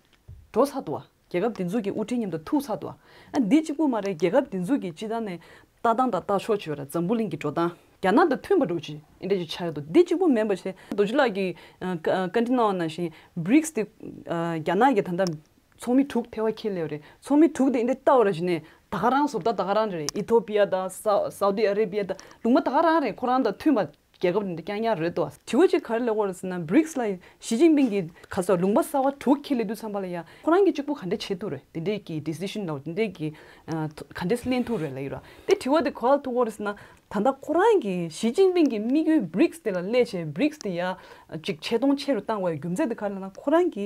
འགྲོ་ཚར་འདུག་བ། རྒྱལ་ཁབ་དེ་ཚོ་གི་དབུ་ཁྲིད་མཉམ་དུ་ཐུག་ཚར་འདུག་བ། ཨ་འདི་གཅིག་པུ་མ་རེད། རྒྱལ་ཁབ་དེ་ཚོ་གི་སྤྱི་བཏང་ནས་ལྟ་སྟངས་དང་ལྟ་ཕྱོགས་བྱས་པ་རེད། འཛམ་བུ་གླིང་གི་འགྲོ་སྟངས་རྒྱ་ནག་དང་མཐུན་པ་འདྲ་བོ་ཅིག་འདི་འདྲ་ཅིག་ཆགས་ཡོད་འདུག་འདི་གཅིག་པུ་མིན་པ་བྱས་རྡོ་རྗེ་ལགས་ཀྱིས་ཨ་བཀའ་བཀའ་འདྲི་གནང་བ་ནང་བཞིན་བྷི་རིག་སི་དེ་ཨ་རྒྱ་ནག་གི་ད་ལྟ་ཚོགས་མི་དྲུག་ཐེ་བ་འཁྱེར་སླེབས་རེད། ཚོགས་མི་དྲུག་དེ་འདི་ལྟ་བ་ར་བྱས་ནས་ད་ག་རང་བཟོ་ལྟ་ད་ག་རང་རེད། ཨི་ཐོ་པི་ཡ་དང་སའུ་སའུ་ཏི་ཨ་རེ་པི་ཡ་དང་ལུང་པ་ད་ག་རང་རེད། ཁོ་རང་དང་མཐུན་པ་རྒྱལ་ཁབ་འདི་རྐྱང་རྐྱང་རེད་དོ། དྲི་བ་གཅིག་ག་རེ་སླེབས་ཀྱི་ཡོད་རེད་ཟེར་ན་བྷི་རིག་སི་ལ་ཞི་ཅིན་ཕིང་གིས་ག་ས་ལུང་པ་གསར་བ་དྲུག་འཁྱེར་སླེབས་དུས་ཙམ་པ་ལ་ཡ་ཁོ་རང་གིས་གཅིག་པུ་ག་འདྲ་བྱེད་ཐུབ་རེད། དེ་འདྲའི་གི་ཌི་སི་ཤན་ལ་དེ་འདྲའི་གི་ཨ་ག་འདྲ་ལེན་ཐུབ་རེད་ལབ་ཡོད་ར། དེ་དྲི་བ་དེ་ག་པར་ཐུག་གི་ཡོད་རེད་ཟེར་ན། ད་ལྟ་ཁོ་རང་གི་ཞི་ཅིན་ཕིང་གི་དམིགས་ཡུལ་བྷི་རིགས་དེ་ལ་སླེབས་བྱས་བྷི་རིགས་དེ་ཡ་ཅིག་ཆེ་མཐོང་ཆེ་རུ་བཏང་བའི་རྒྱུ་མཚན་དེ་ག་རེ་ལབ་ན། ཁོ་རང་གི་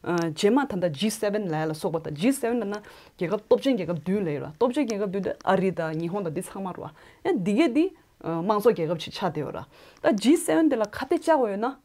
ཨ་རྗེས་མ་ད་ལྟ་ཇི་སེ་ཝེན་ལབ་ཡ་ལ་སོགས་པ་དང་། ཇི་སེ་ཝེན་ལབ་ན་རྒྱལ་ཁབ་སྟོབས་ཆེན་རྒྱལ་ཁབ་བདུན་ལབ་ཡོད་ར། སྟོབས་ཆེན་རྒྱལ་ཁབ་བདུན་དེ་ཨ་རི་དང་ཉི་ཧོང་དང་འདི་ཚང་མ་རེད་བ། ཨ་འདི་གས་འདི་ཨ་དམངས་གཙོ་རྒྱལ་ཁབ་ཅིག་ཆགས་བསྡད་ཡོད་ར། ད་ཇི་སེ་ཝེན་དེ་ལ་ཁ་གཏད་བཅག་དགོས་ཡོད་ན།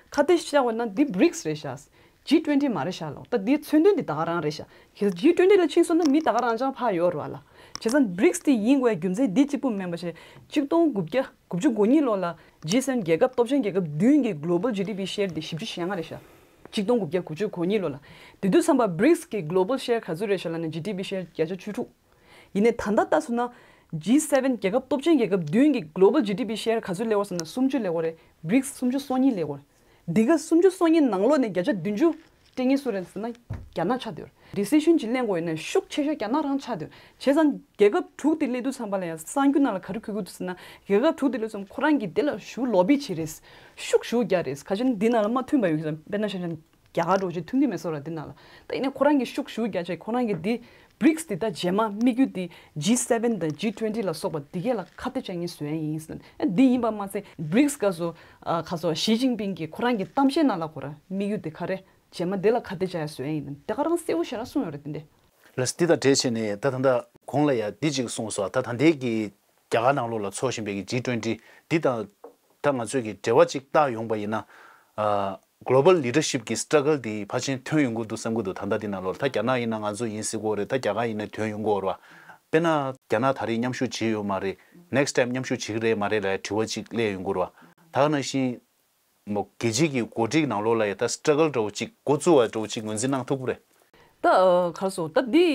ཁ་གཏད་བཅག་དགོས་ན་འདི་བྷི་རིགས་རེད་ཤག་ཇི་ཊུ་ཝེན་ཊི་མ་རེད་ཤག་ལོ། ད་འདིའི་མཚོན་དོན་འདི་ད་ག་རང་རེད་ཤག་གལ་སྲིད་ཇི་ཊུ་ཝེན་ཊི་ལ་ཕྱིན་སོང་ན་མི་ད་ག་རང་རྐྱང་ཕར་ཡོད་རེད་བ་ལ། བྱས་ཙང་བྷི་རིགས་དེ་ཡིན་དགོས་རྒྱུ་མཚན་འདི་གཅིག་པུ་མིན་པ་བྱས། གཅིག་སྟོང་དགུ་བརྒྱ་དགུ་བཅུ་གོ་གཉིས་ལོ་ལ་ཇི་སེ་ཝེན་རྒྱལ་ཁབ་སྟོབས་ཆེན་རྒྱལ་ཁབ་བདུན་གྱི་གྷི་ལོ་བལ་ཇི་ཌི་པི་ཤེར་དེ་བཞི་བཅུ་ཞེ་ལྔ་རེད་ཤག་གཅིག་སྟོང་དགུ་བརྒྱ་དགུ་བཅུ་གོ་གཉིས་ལོ་ལ། དེ་དུས་ཙམ་པ་བྷི་རིགས་ཀྱི་གྷི་ལོ་བལ་ཤེར་ག་ཚོད་རེད་ཤག་ལབ་ན་ཇི་ཌི་པི་ཤེར་བརྒྱ་ཆ་བཅུ་དྲུག་ཡིན་ནའི་ད་ལྟ་ལྟ་སོང་ན། ཇི་སེ་ཝེན་རྒྱལ་ཁབ་སྟོབས་ཆེན་རྒྱལ་ཁབ་བདུན་གྱི་གྷི་ལོ་བལ་ཇི་ཌི་པི་ཤེར་ག་ཚོད་སླེབས་ཡོད་ཟེར་ན་སུམ་ཅུ་སླེབས་ཡོད་རེད། བྷི་རིགས་སུམ་ཅུ་སོ་གཉིས་སླེབས་ཡོད་རེད། འདི་ག་སུམ་ཅུ་སོ་གཉིས་ནང་ལོགས་ནས་བརྒྱ་ཆ་བདུན་ཅུ་སྤྲད་མཁན་སུ་རེད་ཟེར་ན་རྒྱ་ནག་ཆགས་བསྡད་ཡོད་རེད། ཌི་སི་ཤན་ཅིག་ལེན་དགོས་ཡོད་ན་ཤུགས་ཆེ་ཤོས་རྒྱ་ནག་རང་ཆགས་བསྡད་ཡོད་རེད། བྱས་ཙང་རྒྱལ་ཁབ་དྲུག་དེ་སླེབས་དུས་ཙམ་པ་ལ་ཡང་གསར་འགྱུར་ནང་ལ་ག་རེ་འཁོད་ཀྱི་འདུག་ཟེར་ན། རྒྱལ་ཁབ་དྲུག་དེ་སླེབས་ཙམ་ཁོ་རང་གིས་དེ་ལ་ཞེ་པོ་ལོ་བི་བྱས་རེད། ཤུགས་ཞེ་པོ་རྒྱག་རེད། ག་ཅི་ན་འདི་ནང་ལ་མ་མཐུན་པ་ཡོད་ཀྱི་རེད། དཔེར་ན་ཆ་བཞག་ན། རྒྱ་གར་འདྲ་བོ་ཅིག་མཐུན་གྱི་མེད་བཟོ་འདྲ་འདི་ནང་ལ། ད་ཡིན་ནའི་ཁོ་རང་གིས་ཤུགས་ཞེ་པོ་རྒྱག་བྱས་ཁོ་རང་གིས་འདི་བྷི་རིགས་འདི་ད་རྗེས་མ་དམིགས་ཡུལ་འདི་ཇི་སེ་ཝེན་དང་ཇི་ཊུ་ཝེན་ཊི་ལ་སོགས་པ་འདི་གས་ལ་ཁ་གཏད་བཅག་མཁན་བཟོ་ཡ་ཡིན་ཟེར་ནས། ཨ་འདི་ཡིན་པ་མ་ཟད་བྷི་རིགས་སྐབས་སུ་ཨ་ག་ཚོད་ཞི་ཅིན་ཕིང་གིས་ཁོ་རང་གི་གཏམ་བཤད་ནང་ལ་ཁོ་རང་དམིགས་ཡུལ་འདི་ག་རེ་རྗེས་མ་འདི་ལ་ཁ་གཏད་བཅག་ཡ་བཟོ་ཡ་ཡིན་ཟེར་ནས་དེ་ག་རང་གསལ་པོ་ཞེ་དྲག་གསུངས་ཡོད་རེད་དེ་འདྲས། ལགས་སོ། འདི་དང་འབྲེལ་བྱས་ནས་ད་ད་ལྟ་གོང་ལ་ཡ་འདི་གཅིག་གསུངས་སོང་། ད་ད་ལྟའི་གི་རྒྱ་གར་ནང་ལོགས་ལ་ཚོགས་བཞིན་པའི་གི་ཇི་ཊུ་ཝེན་ཊི་འདི་དང་ད་ང་ཚོས་གི་འབྲེལ་བ་ཅིག་བཏགས་ཡོང་པ་ཡིན་ན། ཨ་གྷི་ལོ་བལ་ལི་ཌར་ཤིབ་གི་སི་ཊྲག་གལ་འདི་ཕལ་ཆེར་ཐོན་ཡོང་གི་འདུག་བསམ་གི་འདུག་ད་ལྟ་འདི་ནང་ལོགས་ལ་ད་རྒྱ་ནག་ཡིན་ན་ང་ཚོ་ཡིན་སྲིད་གི་རེད། ད་རྒྱ་གར་ཡིན་ན་ཐོན་ཡོང་གི་རེད་བ། དཔེར་ན་རྒྱ་ནག་ད་རེས་མཉམ་ཞུགས་བྱས་ཡོད་མ་རེད། ནེག་སི་ཊེམ་མཉམ་ཞུགས་བྱེད་ཀྱི་རེད་མ་རེད་ལབ་དྲི་བ་ཅིག་སླེབས་ཡོང་གི་རེད་བ། ད་ག་ནང་བཞིན་མོ་རྒྱལ་སྤྱིའི་གི་འགོ་ཁྲིད་ནང་ལོགས་ལ་ཡ་ད་སི་ཊྲག་གལ་འདྲ་བོ་ཅིག་འགོ་བཙུགས་པ་འདྲ་བོ་ཅིག་ངོས་འཛིན་གནང་ཐུབ་ཀྱི་རེད། ད་ཨ་ག་རེ་ཟེར། ད་འདི་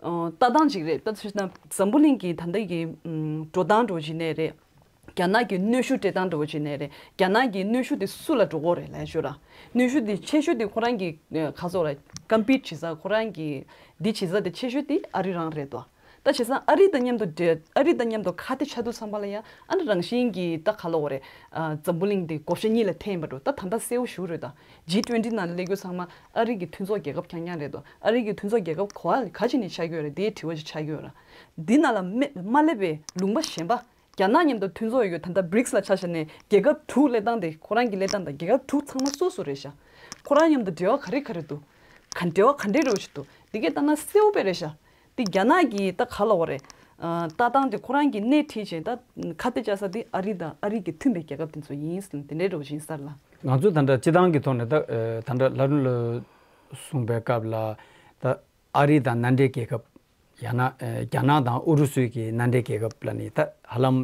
ཨ་ལྟ་སྟངས་ཅིག་རེད། ད་ཕྱིར་ན་འཛམ་བུ་གླིང་གི་ད་ལྟ་གི་ཨམ་འགྲོ་སྟངས་འདྲ་བོ་ཅིག་ནས་རེད། རྒྱ་ནག་གི་གནོན་ཤུགས་སྤྲད་སྟངས་འདྲ་བོ་ཅིག་ནས་རེད། རྒྱ་ནག་གི་གནོན་ཤུགས་དེ་སུ་ལ་འགྲོ་གི་རེད་ལབ་ཞུ་ར། གནོན་ཤུགས་དེ་ཆེ་ཤོས་དེ་ཁོ་རང་གི་ཨ་ག་རེ་ཟེར་ར། ཀམ་པིཊ་བྱེད་ས། ཁོ་རང་གི་འདི་བྱེད་ས་དེ་ཆེ་ཤོས་དེ་ཨ་རི་རང་རེད་དོ། ད་བྱས་ཙང་ཨ་རི་དང་མཉམ་དུ་འབྲེལ། ཨ་རི་དང་མཉམ་དུ་ཁ་གཏད་བཅག་དུས་ཙམ་པ་ལ་ཡང་ཨ་ནི་རང་བཞིན་གྱིས་ད་ག་ལབ་དགོས་རེད། ཨ་འཛམ་བུ་གླིང་འདི་བགོ་བཤའ་གཉིས་ལ་ཐེབས་ཡིན་པ་འགྲོ། ད་ད་ལྟ་གསལ་པོ་ཞེ་པོ་རེད་ད། ཇི་ཊུ་ཝེན་ཊི་ནང་སླེབས་རྒྱུ་ཚང་མ་ཨ་རི་གི་མཐུན་ཚོགས་རྒྱལ་ཁབ་རྐྱང་རྐྱང་རེད་དོ། ཨ་རི་གི་མཐུན་ཚོགས་རྒྱལ་ཁབ་ག་བ་ག་ཅིག་ནས་ཆགས་ཀྱི་ཡོད་རེད། དེའི་དྲི་བ་ཅིག་ཆགས་ཀྱི་ཡོད་རེད། འདི་ནང་ལ་མེ་མ་སླེབས་པའི་ལུང་པ་གཞན་པ། རྒྱ་ནག་མཉམ་དུ་མཐུན་ཚོགས་ཡོད་ད་ལྟ་བྷི་རིགས་ལ་ཆ་བཞག་ནས་རྒྱལ་ཁབ་དྲུག་སླེབས་སྟངས་དེ། ཁོ་རང་གི་སླེབས་སྟངས་དང་རྒྱལ་ཁབ་དྲུག་ཚང་མ་སུ་སུ་རེད་ཤག་ཁོ་རང་མཉམ་དུ་འབྲེལ་བ་ག་རེ་ག་རེ་འདུག་ག་འབྲེལ་བ་ག་འདྲས་རེད་ཅིག་འདུག་འདི་གས་ལྟ་ན་གསལ་པོ་དཔེ་རེད་ཤག་འདི་རྒྱ་ནག་གི་ད་ག་ལབ་དགོས་རེད། ཨ་ལྟ་སྟངས་དེ་ཁོ་རང་གིས་སྣེ་ཁྲིད་བྱས་ད་ཁ་གཏད་བཅག་ས་དེ་ཨ་རི་དང་ཨ་རི་གི་མཐུན་པའི་རྒྱལ་ཁབ་དེ་ཚོ་ཡིན་ཟེར་ནས་དེ་འདྲས་འདྲ་བོ་ཞིག་ཡིན་ས་རེད་ལ། ང་ཚོ་ད་ལྟ་སྤྱི་བཏང་གི་ཐོག་ནས་ད་ཨ་ད་ལྟ་ལྷ་རུ་ལ་གསུངས་པའི་སྐབས་ལ་ད་ཨ་རི་དང་མནའ་འབྲེལ་རྒྱལ་ཁབ། ཡང་ན་ཨ་རྒྱ་ནག་དང་ཨུ་རུ་སུའི་གི་མནའ་འབྲེལ་རྒྱལ་ཁབ་ལ་ནི་ད་ཧ་ལམ་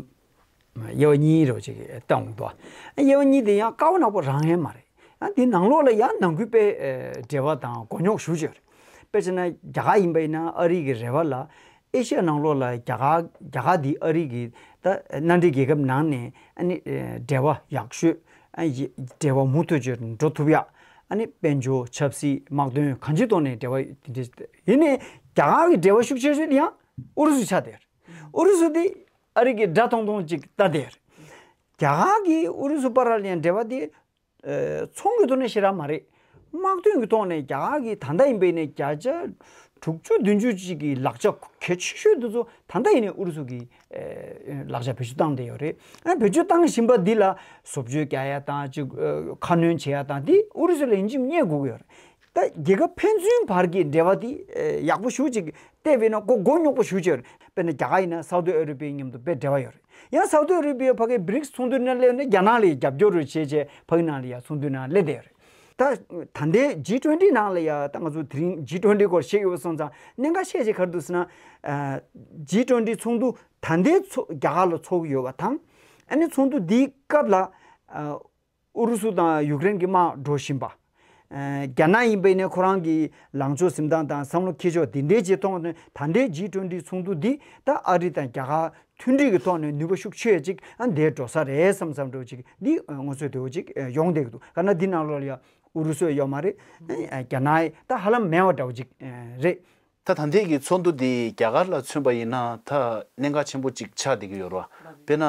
དབྱེ་བ་གཉིས་རེ་ཅིག་བཏང་འདུག་དབྱེ་བ་གཉིས་དེ་ཡང་དཀའ་བ་ནག་པོ་རང་ཡང་མ་རེད། ཡང་དེའི་ནང་ལོགས་ལ་ཡང་ནང་ཁུལ་དཔེ་ཨ་འབྲེལ་བ་དང་མགོ་རྙོག་ཞེ་པོ་ཅིག་ཡོད་རེད། དཔེ་བྱས་ན་རྒྱ་གར་ཡིན་པ་ཡིན་ན་ཨ་རི་གི་རེ་བ་ལ་ཨེ་ཤི་ཡ་ནང་ལོགས་ལ་རྒྱ་གར་རྒྱ་གར་འདི་ཨ་རི་གི་ད་མནའ་འབྲེལ་རྒྱལ་ཁབ་ནང་ནས་ཨ་ནི་ཨ་འབྲེལ་བ་ཡག་ཤོས། ཨ་ཡི་འབྲེལ་བ་མུ་མཐུད་ཅིག་འགྲོ་ཐུབ་ཡག་ཨ་ནི་དཔལ་འབྱོར་ཆབ་སྲིད་དམག་དོན་གང་ཅིའི་ཐོག་ནས་འབྲེལ་བ་དེ་འདྲ་ཡིན་ནའི་རྒྱ་གར་གྱི་འབྲེལ་བ་ཤུགས་ཆེ་ཤོས་དེ་ཡང་ཨུ་རུ་སུ་ཆགས་བསྡད་ཡོད་རེད། ཨུ་རུ་སུ་དེ་ཨ་རི་གི་དགྲ་མཐོང་མཐོང་ཅིག་ལྟ་བསྡད་ཡོད་རེད། རྒྱ་གར་གྱིས་ཨུ་རུ་སུ་བར་ལ་ཡང་འབྲེལ་བ་དེ་ཨ་ཚོང་གི་ཐོག་ནས་ཞེ་དྲག་མ་རེད། དམག་དོན་གྱི་ཐོག་ནས་རྒྱ་གར་གྱིས་ད་ལྟ་ཡིན་པ་ཡིན་ནའི་བརྒྱ་ཆ་དྲུག་ཅུ་བདུན་ཅུ་ཅིག་གི་ལག་ཆ་གལ་ཆེ་ཤོས་དེ་ཚོ་ད་ལྟ་ཡིན་ནའི་ཨུ་རུ་སུ་གིས་ཨེ་ལག་ཆ་བེད་སྤྱོད་བཏང་བསྡད་ཡོད་རེད། ཨ་བེད་སྤྱོད་བཏང་བཞིན་པ་འདི་ལ་བཟོ་བཅོས་རྒྱག་ཡ་དང་ཅིག་ཨ་ཁ་སྣོན་བྱེད་ཡ་དང་འདི་ཨུ་རུ་སུ་ལ་ཡིན་གཅིག་མིན་གཅིག་དགོས་ཀྱི་ཡོད་རེད། ད་རྒྱལ་ཁབ་ཕན་ཚུན་བར་གྱི་འབྲེལ་བ་འདི་ཨེ་ཡག་པོ་ཞེ་པོ་ཅིག་བལྟས་པས་ན་མགོ་མགོ་རྙོག་པོ་ཞེ་པོ་ཅིག་ཡོད་རེད། དཔེར་ན་རྒྱ་གར་ཡིན་ན་སའུ་ཏི་ཨ་རེ་བི་ཡ་མཉམ་དུ་དཔེ་འབྲེལ་བ་ཡོད་རེད། ཡང་སའུ་ཏི་ཨ་རེ་བི་ཡ་ཕ་གིའི་བྷི་རིགས་ཚོགས་འདུའི་ནང་སླེབས་ནས་རྒྱ་ནག་ལ་རྒྱབ་སྐྱོར་རེ་བྱས་བྱས་ཕ་གི་ནང་ལ་ཡང་ཚོགས་འདུའི་ནང་སླེབས་བསྡད་ཡོད་རེད། ད་ད་ལྟའི་ཇི་ཊུ་ཝེན་ཊི་ནང་ལ་ཡང་ད་ང་ཚོ་དེ་རིང་ཇི་ཊུ་ཝེན་ཊི་སྐོར་བཤད་ཡོད་སོང་ཙང་གནད་འགག་ཤས་ཆེ་ག་རེ་འདུག་ཟེར་ན། ཨ་ཇི་ཊུ་ཝེན་ཊི་ཚོགས་འདུ་ད་ལྟའི་ཚོ་རྒྱ་གར་ལ་ཚོགས་ཀྱི་ཡོད་པ་དང་། ཨ་ནི་ཚོགས་འདུ་འདིའི་སྐབས་ལ་ཨ་ཨུ་རུ་སུ་དང་ཡུཀ་རེན་གྱི་དམག་འགྲོ་བཞིན་པ། ཨ་རྒྱ་ནག་ཡིན་པ་ཡིན་ནའི་ཁོ་རང་གི་ལངས་ཕྱོགས་འཛིན་སྟངས་དང་བསམ་བློ་འཁྱེར་ཕྱོགས་འདི་འདྲའི་ཆེད་ཐོག་ནས་ད་ལྟའི་ཇི་ཊུ་ཝེན་ཊི་ཚོགས་འདུ་འདི་ད་ཨ་རི་དང་རྒྱ་གར་མཐུན་སྒྲིལ་གྱི་ཐོག་ནས་ནུས་པ་ཤུགས་ཆེ་ཅིག་ཨ་འདིར་འགྲོ་ས་རེད་བསམ་བསམ་འདྲ་བོ་ཅིག་འདི་ཨ་ངོ་ཚོད་དེ་བོ་ཅིག་ཨ་ཡོང་བསྡད་ཀྱི་འདུག་ག་ན་འདི་ནང་ལོགས་ལ་ཡ་ཨུ་རུ་སུ་ཡོད་མ་རེད། ཨ་རྒྱ་ནག་ད་ཧ་ལམ་མེད་པ་འདྲ་བོ་ཅིག་ཨ་རེད། ད་ད་ལྟའི་གི་ཚོགས་འདུ་འདི་རྒྱ་གར་ལ་མཚོན་པ་ཡིན་ན་ད་གནད་འགག་ཆེན་པོ་ཅིག་ཆགས་བསྡད་ཀྱི་ཡོད་རེད་བ། དཔེར་ན་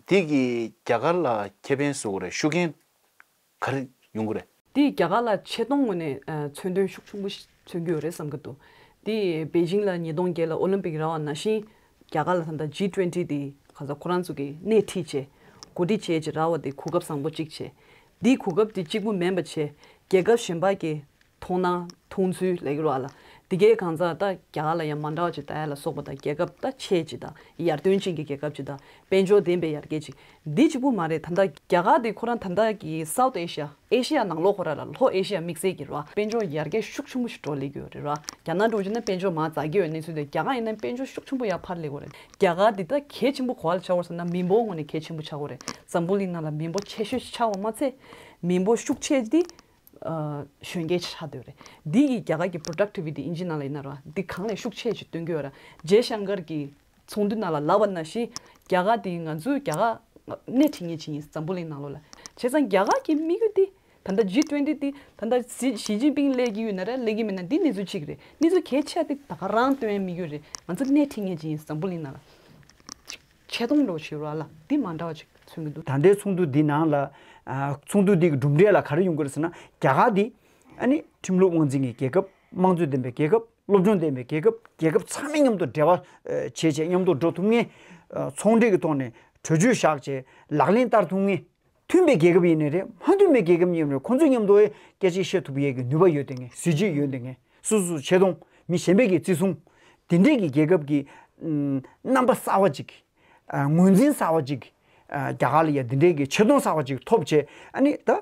འདི་གི་རྒྱ་གར་ལ་ཁེ་ཕན་བཟོ་དགོས་རེད། ཤུགས་རྐྱེན་ག་རེ་ཡོང་གི་རེད། འདི་རྒྱ་གར་ལ་ཆེ་མཐོང་ངོས་ནས་ཨ་མཚོན་དོན་ཤུགས་ཆེན་པོ་ཞིག་མཚོན་གྱི་ཡོད་རེད་བསམ་གྱི་འདུག་འདི་པེ་ཅིང་ལ་ཉིས་སྟོང་བརྒྱད་ལ་ཨོ་ལིམ་པིག་རག་པ་ནང་བཞིན་རྒྱ་གར་ལ་ད་ལྟ་ཇི་ཊུ་ཝེན་ཊི་འདི་ ག་ས་ཁོ་རང་ཚོ་གི་སྣེ་ཁྲིད་བྱས། འགོ་ཁྲིད་བྱས་ཀྱི་ར་བ་དེ་གོ་སྐབས་བཟང་པོ་གཅིག་བྱས། འདིའི་གོ་སྐབས་དེ་གཅིག་པུ་མིན་པ་བྱས། རྒྱལ་ཁབ་གཞན་པ་གི་མཐོང་སྣང་མཐོང་ཚུལ་ལབ་ཀྱི་རེད་བ་ལ། དེ་གའི་གང་ཟག་ད་རྒྱ་གར་ལ་ཡང་མ་འདྲ་བ་ཅིག་ལྟ་ཡ་ལ་སོགས་པ་དང་། རྒྱལ་ཁབ་ད་ཆེ་ཅིག་དང་ཡར་ཐོན་ཅན་གྱི་རྒྱལ་ཁབ་ཅིག་དང་། དཔལ་འབྱོར་ལྡན་པའི་ཡར་རྒྱས་ཅིག་འདི་གཅིག་པུ་མ་རེད། ད་ལྟ་རྒྱ་གར་དེ་ཁོ་རང་ད་ལྟ་གི་South Asia། ཨེ་ཤི་ཡ་ནང་ལོགས་ཁོ་རང་ལ་ལྷོ་ཨེ་ཤི་ཡ་དམིགས་བསལ་གྱི་རེད་བ། དཔལ་འབྱོར་ཡར་རྒྱས་ཤུགས་ཆེན་པོ་ཞིག་འགྲོ་སླེབས་ཀྱི་ཡོད་རེད་བ། རྒྱ་ནག་འདྲ་བོ་བྱས་ན་དཔལ་འབྱོར་མར་འཛེགས་ཀྱི་ཡོད་གནས་ཚུལ་དེ། རྒྱ་གར་ཡིན་ན་དཔལ་འབྱོར་ཤུགས་ཆེན་པོ་གོ་བ་ལ་འཆར་གྱི་ཡོད་རེད། རྒྱ་གར་འདི་ད་གལ་ཆེན་པོ་ག་པར་ཆགས་ཀྱི་ཡོད་རེད་ཟེར་ན། མི་འབོར་ངོས་ནས་གལ་ཆེན་པོ་ཆགས་ཀྱི་ཡོད་རེད། འཛམ་བུ་གླིང་ནང་ལ་མི་འབོར་ཆེ་ཤོས་ཤིག་ཆགས་པ་མ་ཚད། མི་འབོར་ཤུགས་ཆེ་འདི་ཨ་གཞོན་སྐྱེས་ཆགས་བསྡད་ཡོད་རེད། འདི་གིས་རྒྱ་གར་གྱི་productivity ཨིན་ཇི་ནང་ལ་ཡིན་ན་རེད་བ། འདི་གོང་ལ་ཤུགས་ཆེ་ཞིག་སྟོན་གྱི་ཡོད་རེད། ཇེ་ཤང་ཀར་གྱི་ཚོགས་འདུ་ནང་ལ་ལབ་པ་ནང་བཞིན། རྒྱ་གར་དེ་ང་ཚོས་རྒྱ་གར་སྣེ་ཁྲིད་མཁན་ཅིག་ཡིན། འཛམ་བུ་གླིང་ནང་ལོགས་ལ། བྱས་ཙང་རྒྱ་གར་གྱི་དམིགས་ཡུལ་དེ། ད་ལྟ་ཇི་ཊུ་ཝེན་ཊི་དེ་ད་ལྟ་ཞི་ཞི་ཅིན་ཕིང་སླེབས་ཀྱི་ཡོད་ན་རེད། སླེབས་ཀྱི་མེད་ན། འདི་གནས་ཚུལ་གཅིག་རེད། གནས་ཚུལ་གལ་ཆེ་དེ་ད་ག་རང་སྟོན་དམིགས་ཡུལ་རེད། ང་ཚོ་སྣེ་ཁྲིད་མཁན་ཅིག་ཡིན། འཛམ་བུ་གླིང་ནང་ལ་ཆེ་མཐོང་འདྲ་བོ་ཞིག་རེད་བ་ལ། འདི་མ་འདྲ་བ་ཅིག་མཚོན་གྱི་འདུག་ད་ལྟའི་ཚོགས་འདུ་འདི་ནང་ལ་ཨ་ཚོགས་འདུ་འདི་གི་གྲུབ་འབྲས་ལ་ག་རེ་ཡོང་གི་རེད་ཟེར་ན། རྒྱ་གར་འདི་ཨ་ནི་ཁྲིམས་ལུགས་དབང་འཛིན་གྱི་རྒྱལ་ཁབ། དམངས་གཙོ་ལྡན་པའི་རྒྱལ་ཁབ། སློབ་སྦྱོང་ལྡན་པའི་རྒྱལ་ཁབ། རྒྱལ་ཁབ་ཚང་མའི་མཉམ་དུ་འབྲེལ་བ་ཨ་བྱས་བྱས་མཉམ་དུ་འགྲོ་ཐུབ་མཁན། ཨ་ཚོང་འབྲེལ་གྱི་ཐོག་ནས་གྲོས་ཆོད་བཞག་བྱས་ལག་ལེན་བསྟར་ཐུབ་མཁན། མཐུན་པའི་རྒྱལ་ཁབ་ཡིན་ནའི་རེད། མ་མཐུན་པའི་རྒྱལ་ཁབ་ཡིན་ནའི་རེད། ཁོང་ཚོའི་མཉམ་དུ་སྐད་ཆ་བཤད་ཐུབ་ཡས་ཀྱི་ནུས་པ་ཡོད་བསྡད་མཁན། གཟི་བརྗིད་ཡོད་བསྡད་མཁན། སོ་སོ་ཆེ་མཐོང་། མི་གཞན་པའི་གི་བརྩི་སྲུང་། དེ་འདྲས་ཀྱི་རྒྱལ་ཁབ་ཀྱི་ཨམ་རྣམ་པ་གསར་བ་ཅིག་ཨ་ངོས་འཛིན་གསར་བ་ཅིག་ཨ་རྒྱ་གར་ལ་ཡ་དེ་འདྲས་ཀྱི་ཆེ་མཐོང་གསར་བ་ཅིག་ཐོབ་བྱས། ཨ་ནི་ད་ཨ་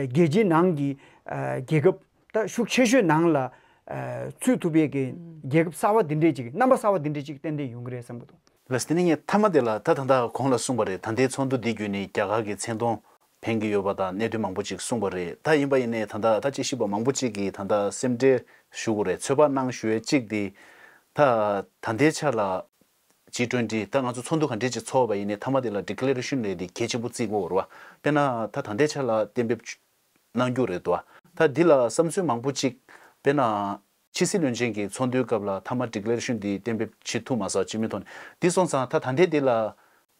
རྒྱལ་སྤྱིའི་ནང་གི་ཨ་རྒྱལ་ཁབ་ད་ཤུགས་ཆེ་ཤོས་ནང་ལ་ཨ་ཚུད་ཐུབ་པའི་གི་རྒྱལ་ཁབ་གསར་བ་དེ་འདྲས་ཅིག་རྣམ་པ་གསར་བ་དེ་འདྲས་ཅིག་ཏན་ཏན་ཡོང་གི་རེད་བསམ་གྱི་འདུག་ལགས་སོ། དེ་ནས་ངས་མཐའ་མ་དེ་ལ། ད་ད་ལྟ་གོང་ལ་གསུངས་པ་རེད། ད་ལྟའི་ཚོགས་འདུ་འདི་བརྒྱུད་ནས་རྒྱ་གར་གྱི་མཚན་མཐོང་ཕན་གྱི་ཡོད་པ་དང་གནད་དོན་མང་པོ་ཅིག་གསུངས་པ་རེད། ད་ཡིན་པ་ཡིན་ནའི་ད་ལྟ་ད་དཔྱད་ཞིབ་པ་མང་པོ་ཅིག་གིས་ད་ལྟ་སེམས་ཁྲལ་ཞུ་དགོས་རེད། ཚོད་དཔག་གནང་ཞུ་ཡས་གཅིག་དེ། ད་ད་ལྟའི་ཆ་ལ་ཇི་ཊུ་ཝེན་ཊི་ད་ང་ཚོ་ཚོགས་འདུ་ག་འདྲས་ཅིག་ཚོགས་པ་ཡིན་ནའི་མཐའ་མ་དེ་ལ་ཌི་ཀི་ལེ་རེ་ཤན་ལབ་དེ་གལ་ཆེན་པོ་བརྩི་དགོས་རེད་བ། དཔེར་ན་ད་ད་ལྟའི་ཆ་ལ་གཏན་འབེབས་གནང་རྒྱུ་རེད་དོ། ད་འདི་ལ་བསམ་ཚུལ་མང་པོ་ཅིག་དཔེར་ན་ཕྱི་སྲིད་བློན་ཆེན་གྱི་ཚོགས་འདུའི་སྐབས་ལ་མཐའ་མ་ཌི་ཀི་ལེ་རེ་ཤན་འདི་གཏན་འབེབས་བྱེད་ཐུབ་མ་སོང་། སྤྱི་མོས་ཐོག་ནས། འདི་སོང་ཙང་ད་ད་ལྟའི་འདི་ལ་